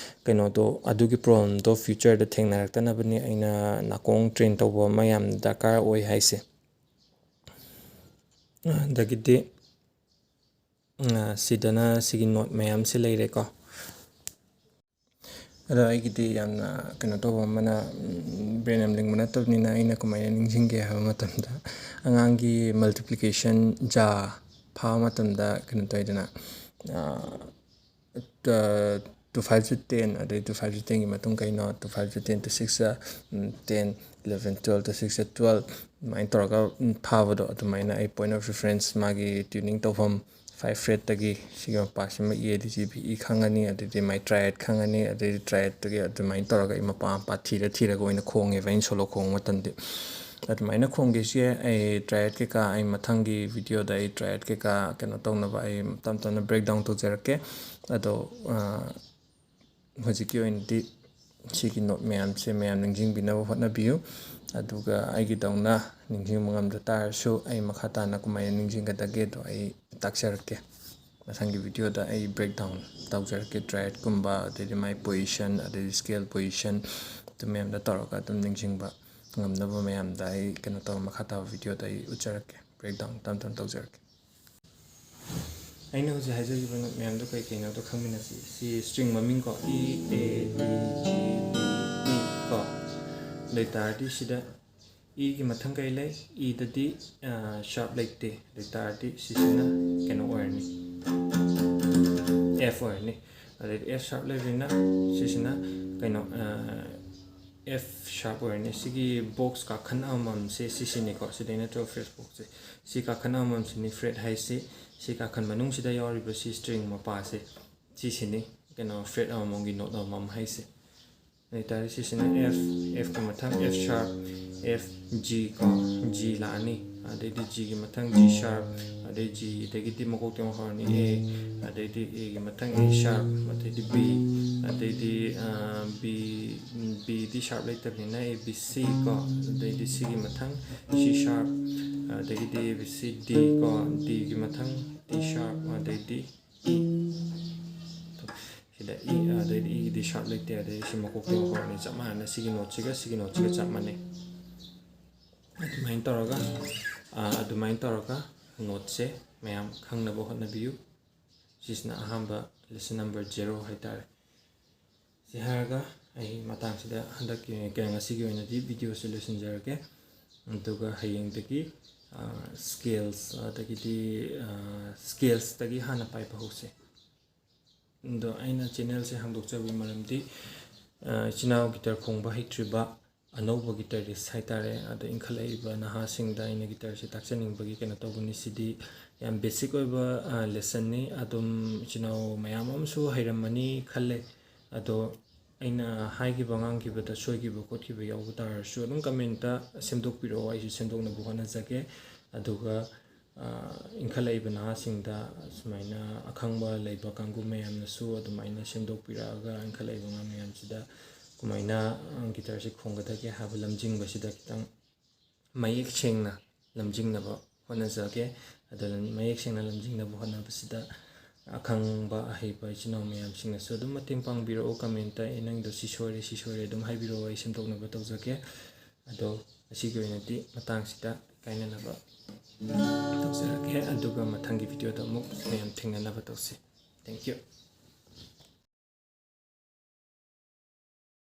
ꯀꯩꯅꯣꯗꯣ, ꯑꯗꯨꯒꯤ problemꯗꯣ futureꯗ ꯊꯦꯡꯅꯔꯛꯇꯅꯕꯅꯤ ꯑꯩꯅ ꯅꯥꯀꯣꯡ train ꯇꯧꯕ ꯑꯃ ꯌꯥꯝ ꯗꯔꯀꯥꯔ ꯑꯣꯏ ꯍꯥꯏꯁꯦ꯫ ꯑꯗꯒꯤꯗꯤ ꯁꯤꯗꯅ ꯁꯤꯒꯤ ꯅꯣꯠ ꯃꯌꯥꯝꯁꯤ ꯂꯩꯔꯦꯀꯣ꯫ ꯑꯗꯣ ꯑꯩꯒꯤꯗꯤ ꯌꯥꯝꯅ ꯀꯩꯅꯣ ꯇꯧꯕ ꯑꯃꯅ, ꯕ꯭ꯔꯦꯟ ꯌꯥꯝ ꯂꯤꯡꯕ ꯅꯠꯇꯕꯅꯤꯅ ꯑꯩꯅ ꯀꯃꯥꯏꯅ ꯅꯤꯡꯁꯤꯡꯒꯦ ꯍꯥꯏꯕ ꯃꯇꯝꯗ, ꯑꯉꯥꯡꯒꯤ ꯃꯜꯇꯤꯄ꯭ꯂꯤꯀꯦꯁꯟ ꯖꯥ ꯐꯥꯕ ꯃꯇꯝꯗ ꯀꯩꯅꯣ ꯇꯧꯋꯤꯗꯅ, ꯇꯨ ꯐꯥꯏꯚ ꯖꯥ ꯇꯦꯟ, ꯑꯗꯩ ꯇꯨ ꯐꯥꯏꯚ ꯖꯥ ꯇꯦꯟꯒꯤ ꯃꯇꯨꯡ ꯀꯩꯅꯣ, ꯇꯨ ꯐꯥꯏꯚ ꯖꯥ ꯇꯦꯟ ꯇꯨ ꯁꯤꯛꯁ ꯖꯥ ten, eleven twelve two six ꯖꯥ ꯇꯨꯋꯦꯜꯞ, ꯑꯗꯨꯃꯥꯏꯅ ꯇꯧꯔꯒ ꯐꯥꯕꯗꯣ, ꯑꯗꯨꯃꯥꯏꯅ ꯑꯩ ꯄꯣꯏꯟꯠ ꯑꯣꯐ ꯔꯤꯐꯔꯦꯟꯁ, ꯃꯥꯒꯤ ꯇ꯭ꯌꯨꯅꯤꯡ ꯇꯧꯐꯝ, ꯐꯥꯏꯚ ꯐ꯭ꯔꯦꯠꯇꯒꯤ ꯁꯤꯒꯤ ꯃꯄꯥꯁꯤꯃ E A D G B E ꯈꯪꯉꯅꯤ, ꯑꯗꯩꯗꯤ ꯃꯥꯏ ꯇ꯭ꯔꯥꯏꯠ ꯈꯪꯉꯅꯤ, ꯑꯗꯩꯗꯤ ꯇ꯭ꯔꯥꯏꯠꯇꯒꯤ ꯑꯗꯨꯃꯥꯏꯅ ꯇꯧꯔꯒ ꯑꯩ ꯃꯄꯥ ꯃꯄꯥ ꯊꯤꯔ ꯊꯤꯔꯒ ꯑꯣꯏꯅ ꯈꯣꯡꯉꯦꯕ ꯑꯩꯅ ꯁꯣꯂꯣ ꯈꯣꯡꯕ ꯃꯇꯝꯗꯤ꯫ ꯑꯗꯨꯃꯥꯏꯅ ꯈꯣꯡꯒꯦꯁꯦ ꯑꯩ ꯇ꯭ꯔꯥꯏꯠ ꯀꯩꯀꯥ ꯑꯩ ꯃꯊꯪꯒꯤ ꯚꯤꯗꯤꯑꯣꯗ ꯑꯩ ꯇ꯭ꯔꯥꯏꯠ ꯀꯩꯀꯥ ꯀꯩꯅꯣ ꯇꯧꯅꯕ ꯑꯩ ꯇꯞ ꯇꯞꯅ ꯕ꯭ꯔꯦꯛ ꯗꯥꯎꯟ ꯇꯧꯖꯔꯛꯀꯦ꯫ ꯑꯗꯣ ꯍꯧꯖꯤꯛꯀꯤ ꯑꯣꯏꯅꯗꯤ ꯁꯤꯒꯤ ꯅꯣꯠ ꯃꯌꯥꯝꯁꯦ ꯃꯌꯥꯝ ꯅꯤꯡꯁꯤꯡꯕꯤꯅꯕ ꯍꯣꯠꯅꯕꯤꯌꯨ꯫ ꯑꯗꯨꯒ ꯑꯩꯒꯤꯗꯧꯅ ꯅꯤꯡꯁꯤꯡꯕ ꯉꯝꯗ ꯇꯥꯔꯁꯨ ꯑꯩ ꯃꯈꯥ ꯇꯥꯅ ꯀꯃꯥꯏꯅ ꯅꯤꯡꯁꯤꯡꯒꯗꯒꯦꯗꯣ ꯑꯩ ꯇꯥꯛꯆꯔꯛꯀꯦ꯫ ꯃꯊꯪꯒꯤ ꯚꯤꯗꯤꯑꯣꯗ ꯑꯩ ꯕ꯭ꯔꯦꯛ ꯗꯥꯎꯟ ꯇꯧꯖꯔꯛꯀꯦ, ꯇ꯭ꯔꯥꯏꯠꯀꯨꯝꯕ, ꯑꯗꯩꯗꯤ ꯃꯥꯏ ꯄꯣꯖꯤꯁꯟ, ꯑꯗꯩꯗꯤ ꯁ꯭ꯀꯦꯜ ꯄꯣꯖꯤꯁꯟ, ꯑꯗꯨ ꯃꯌꯥꯝꯗ ꯇꯧꯔꯒ ꯑꯗꯨꯝ ꯅꯤꯡꯁꯤꯡꯕ ꯉꯝꯅꯕ ꯃꯌꯥꯝꯗ ꯑꯩ ꯀꯩꯅꯣ ꯇꯧꯔ ꯃꯈꯥ ꯇꯥꯕ ꯚꯤꯗꯤꯑꯣꯗ ꯑꯩ ꯎꯠꯆꯔꯛꯀꯦ, ꯕ꯭ꯔꯦꯛ ꯗꯥꯎꯟ ꯇꯞ ꯇꯞꯅ ꯇꯧꯖꯔꯛꯀꯦ꯫ ꯑꯩꯅ ꯍꯧꯖꯤꯛ ꯍꯥꯏꯖꯈꯤꯕ ꯅꯣꯠ ꯃꯌꯥꯝꯗꯣ ꯀꯩ ꯀꯩꯅꯣꯗꯣ ꯈꯪꯃꯤꯟꯅꯁꯤ꯫ ꯁꯤ ꯁ꯭ꯇ꯭ꯔꯤꯡ ꯃꯃꯤꯡ ꯀꯣ, E A D G B E ꯀꯣ꯫ ꯑꯗꯨ ꯑꯣꯏ ꯇꯥꯔꯗꯤ ꯁꯤꯗ ꯏꯒꯤ ꯃꯊꯪ ꯀꯩ ꯂꯩ? ꯏꯗꯗꯤ ꯁꯥꯔꯞ ꯂꯩꯇꯦ꯫ ꯑꯗꯨ ꯑꯣꯏ ꯇꯥꯔꯗꯤ ꯁꯤꯁꯤꯅ ꯀꯩꯅꯣ ꯑꯣꯏꯔꯅꯤ, ꯑꯦꯐ ꯑꯣꯏꯔꯅꯤ꯫ ꯑꯗꯩꯗꯤ ꯑꯦꯐ ꯁꯥꯔꯞ ꯂꯩꯕꯅꯤꯅ ꯁꯤꯁꯤꯅ ꯀꯩꯅꯣ, ꯑꯦꯐ ꯁꯥꯔꯞ ꯑꯣꯏꯔꯅꯤ꯫ ꯁꯤꯒꯤ ꯕꯣꯛꯁ ꯀꯥꯈꯟ ꯑꯃꯃꯝꯁꯦ ꯁꯤꯁꯤꯅꯤꯀꯣ, ꯁꯤꯗꯩꯅ ꯇꯨꯋꯦꯜꯞ ꯐ꯭ꯔꯦꯠ ꯕꯣꯛꯁꯁꯦ꯫ ꯁꯤ ꯀꯥꯈꯟ ꯑꯃꯃꯝꯁꯤꯅꯤ ꯐ꯭ꯔꯦꯠ ꯍꯥꯏꯁꯤ꯫ ꯁꯤ ꯀꯥꯈꯟ ꯃꯅꯨꯡꯁꯤꯗ ꯌꯥꯎꯔꯤꯕ ꯁꯤ ꯁ꯭ꯇ꯭ꯔꯤꯡ ꯃꯄꯥꯁꯦ, ꯁꯤꯁꯤꯅꯤ ꯀꯩꯅꯣ, ꯐ꯭ꯔꯦꯠ ꯑꯃꯃꯝꯒꯤ ꯅꯣꯠ ꯑꯃꯃꯝ ꯍꯥꯏꯁꯦ꯫ ꯑꯗꯨ ꯑꯣꯏ ꯇꯥꯔꯗꯤ ꯁꯤꯁꯤꯅ ꯑꯦꯐ, ꯑꯦꯐꯀꯤ ꯃꯊꯪ ꯑꯦꯐ ꯁꯥꯔꯞ, ꯑꯦꯐ ꯖꯤ ꯀꯣ, ꯖꯤ ꯂꯥꯛꯑꯅꯤ꯫ ꯑꯗꯩꯗꯤ ꯖꯤꯒꯤ ꯃꯊꯪ ꯖꯤ ꯁꯥꯔꯞ, ꯑꯗꯩ ꯖꯤꯗꯒꯤꯗꯤ ꯃꯀꯣꯛꯇ ꯑꯃꯨꯛ ꯍꯧꯔꯅꯤ ꯑꯦ, ꯑꯗꯩꯗꯤ ꯑꯦꯒꯤ ꯃꯊꯪ ꯑꯦ ꯁꯥꯔꯞ, ꯑꯗꯩꯗꯤ ꯕꯤ, ꯑꯗꯩꯗꯤ ꯕꯤ, ꯕꯤꯗꯤ ꯁꯥꯔꯞ ꯂꯩꯇꯕꯅꯤꯅ ꯑꯦ ꯕꯤ ꯁꯤ ꯀꯣ, ꯑꯗꯩꯗꯤ ꯁꯤꯒꯤ ꯃꯊꯪ ꯁꯤ ꯁꯥꯔꯞ, ꯑꯗꯒꯤꯗꯤ ꯑꯦ ꯕꯤ ꯁꯤ ꯗꯤ ꯀꯣ, ꯗꯤꯒꯤ ꯃꯊꯪ ꯗꯤ ꯁꯥꯔꯞ, ꯑꯗꯩꯗꯤ ꯏ꯫ ꯁꯤꯗ ꯏ, ꯑꯗꯩꯗꯤ ꯏꯒꯤꯗꯤ ꯁꯥꯔꯞ ꯂꯩꯇꯦ, ꯑꯗꯩꯗꯤ ꯁꯤ ꯃꯀꯣꯛꯇꯒꯤ ꯍꯧꯔꯅꯤ꯫ ꯆꯞ ꯃꯥꯟꯅꯅ ꯁꯤꯒꯤ ꯅꯣꯠꯁꯤꯒ ꯁꯤꯒꯤ ꯅꯣꯠꯁꯤꯒ ꯆꯞ ꯃꯥꯟꯅꯩ꯫ ꯑꯗꯨꯃꯥꯏꯅ ꯇꯧꯔꯒ, ꯑ, ꯑꯗꯨꯃꯥꯏꯅ ꯇꯧꯔꯒ ꯅꯣꯠꯁꯦ ꯃꯌꯥꯝ ꯈꯪꯅꯕ ꯍꯣꯠꯅꯕꯤꯌꯨ꯫ ꯁꯤꯁꯤꯅ ꯑꯍꯥꯟꯕ lesson number zero ꯍꯥꯏꯇꯥꯔꯦ꯫ ꯁꯤ ꯍꯥꯏꯔꯒ ꯑꯩ ꯃꯇꯥꯡꯁꯤꯗ ꯍꯟꯗꯛꯀꯤ, ꯉꯁꯤꯒꯤ ꯑꯣꯏꯅꯗꯤ videoꯁꯦ ꯂꯣꯏꯁꯤꯟꯖꯔꯒꯦ꯫ ꯑꯗꯨꯒ ꯍꯌꯦꯡꯗꯒꯤ, ꯑ, scales, ꯑꯗꯒꯤꯗꯤ, ꯑ, scalesꯇꯒꯤ ꯍꯥꯟꯅ ꯄꯥꯏꯕ ꯍꯧꯁꯦ꯫ ꯑꯗꯣ ꯑꯩꯅ channelꯁꯦ ꯍꯥꯡꯗꯣꯛꯆꯕꯒꯤ ꯃꯔꯝꯗꯤ, ꯑ, ꯏꯆꯤꯟ ꯏꯅꯥꯎ guitar ꯈꯣꯡꯕ ꯍꯩꯇ꯭ꯔꯤꯕ ꯑꯅꯧꯕ guitarist ꯍꯥꯏꯇꯥꯔꯦ, ꯑꯗꯣ ꯏꯟꯈꯠꯂꯛꯏꯕ ꯅꯍꯥꯁꯤꯡꯗ ꯑꯩꯅ guitarꯁꯦ ꯇꯥꯛꯆꯅꯤꯡꯕꯒꯤ ꯀꯩꯅꯣ ꯇꯧꯕꯅꯤ꯫ ꯁꯤꯗꯤ ꯌꯥꯝ basic ꯑꯣꯏꯕ, ꯑ, lessonꯅꯤ꯫ ꯑꯗꯨꯝ ꯏꯆꯤꯟ ꯏꯅꯥꯎ ꯃꯌꯥꯝ ꯑꯃꯁꯨ ꯍꯩꯔꯝꯃꯅꯤ ꯈꯜꯂꯦ꯫ ꯑꯗꯣ ꯑꯩꯅ ꯍꯥꯏꯈꯤꯕ ꯉꯥꯡꯈꯤꯕꯗ ꯁꯣꯏꯈꯤꯕ ꯈꯣꯠꯈꯤꯕ ꯌꯥꯎꯕ ꯇꯥꯔꯁꯨ ꯑꯗꯨꯝ commentꯇ ꯁꯦꯝꯗꯣꯛꯄꯤꯔꯛꯑꯣ, ꯑꯩꯁꯨ ꯁꯦꯝꯗꯣꯛꯅꯕ ꯍꯣꯠꯅꯖꯒꯦ꯫ ꯑꯗꯨꯒ, ꯑ, ꯏꯟꯈꯠꯂꯛꯏꯕ ꯅꯍꯥꯁꯤꯡꯗ ꯁꯨꯃꯥꯏꯅ ꯑꯈꯪꯕ ꯂꯩꯕ ꯀꯥꯡꯕꯨ ꯃꯌꯥꯝꯅꯁꯨ ꯑꯗꯨꯃꯥꯏꯅ ꯁꯦꯝꯗꯣꯛꯄꯤꯔꯛꯑꯒ ꯏꯟꯈꯠꯂꯛꯏꯕ ꯑꯉꯥꯡ ꯃꯌꯥꯝꯁꯤꯗ ꯀꯃꯥꯏꯅ, ꯑ, guitarꯁꯦ ꯈꯣꯡꯒꯗꯒꯦ ꯍꯥꯏꯕ ꯂꯝꯖꯤꯡꯕꯁꯤꯗ ꯈꯤꯇꯪ ꯃꯌꯦꯛ ꯁꯦꯡꯅ ꯂꯝꯖꯤꯡꯅꯕ ꯍꯣꯠꯅꯖꯒꯦ꯫ ꯑꯗꯨꯅ ꯃꯌꯦꯛ ꯁꯦꯡꯅ ꯂꯝꯖꯤꯡꯅꯕ ꯍꯣꯠꯅꯕꯁꯤꯗ ꯑꯈꯪꯕ ꯑꯍꯩꯕ ꯏꯆꯤꯟ ꯏꯅꯥꯎ ꯃꯌꯥꯝꯁꯤꯡꯅꯁꯨ ꯑꯗꯨꯝ ꯃꯇꯦꯡ ꯄꯥꯡꯕꯤꯔꯛꯑꯣ꯫ Commentꯇ "ꯑꯦ, ꯅꯪꯗꯣ ꯁꯤ ꯁꯣꯏꯔꯦ, ꯁꯤ ꯁꯣꯏꯔꯦ" ꯑꯗꯨꯝ ꯍꯥꯏꯕꯤꯔꯛꯑꯣ, ꯑꯩ ꯁꯦꯝꯗꯣꯛꯅꯕ ꯇꯧꯖꯒꯦ꯫ ꯑꯗꯣ ꯉꯁꯤꯒꯤ ꯑꯣꯏꯅꯗꯤ ꯃꯇꯥꯡꯁꯤꯗ ꯀꯥꯏꯅꯅꯕ ꯇꯧꯖꯔꯒꯦ꯫ ꯑꯗꯨꯒ ꯃꯊꯪꯒꯤ videoꯗ ꯑꯃꯨꯛ ꯃꯌꯥꯝ ꯊꯦꯡꯅꯅꯕ ꯇꯧꯁꯤ꯫ Thank you꯫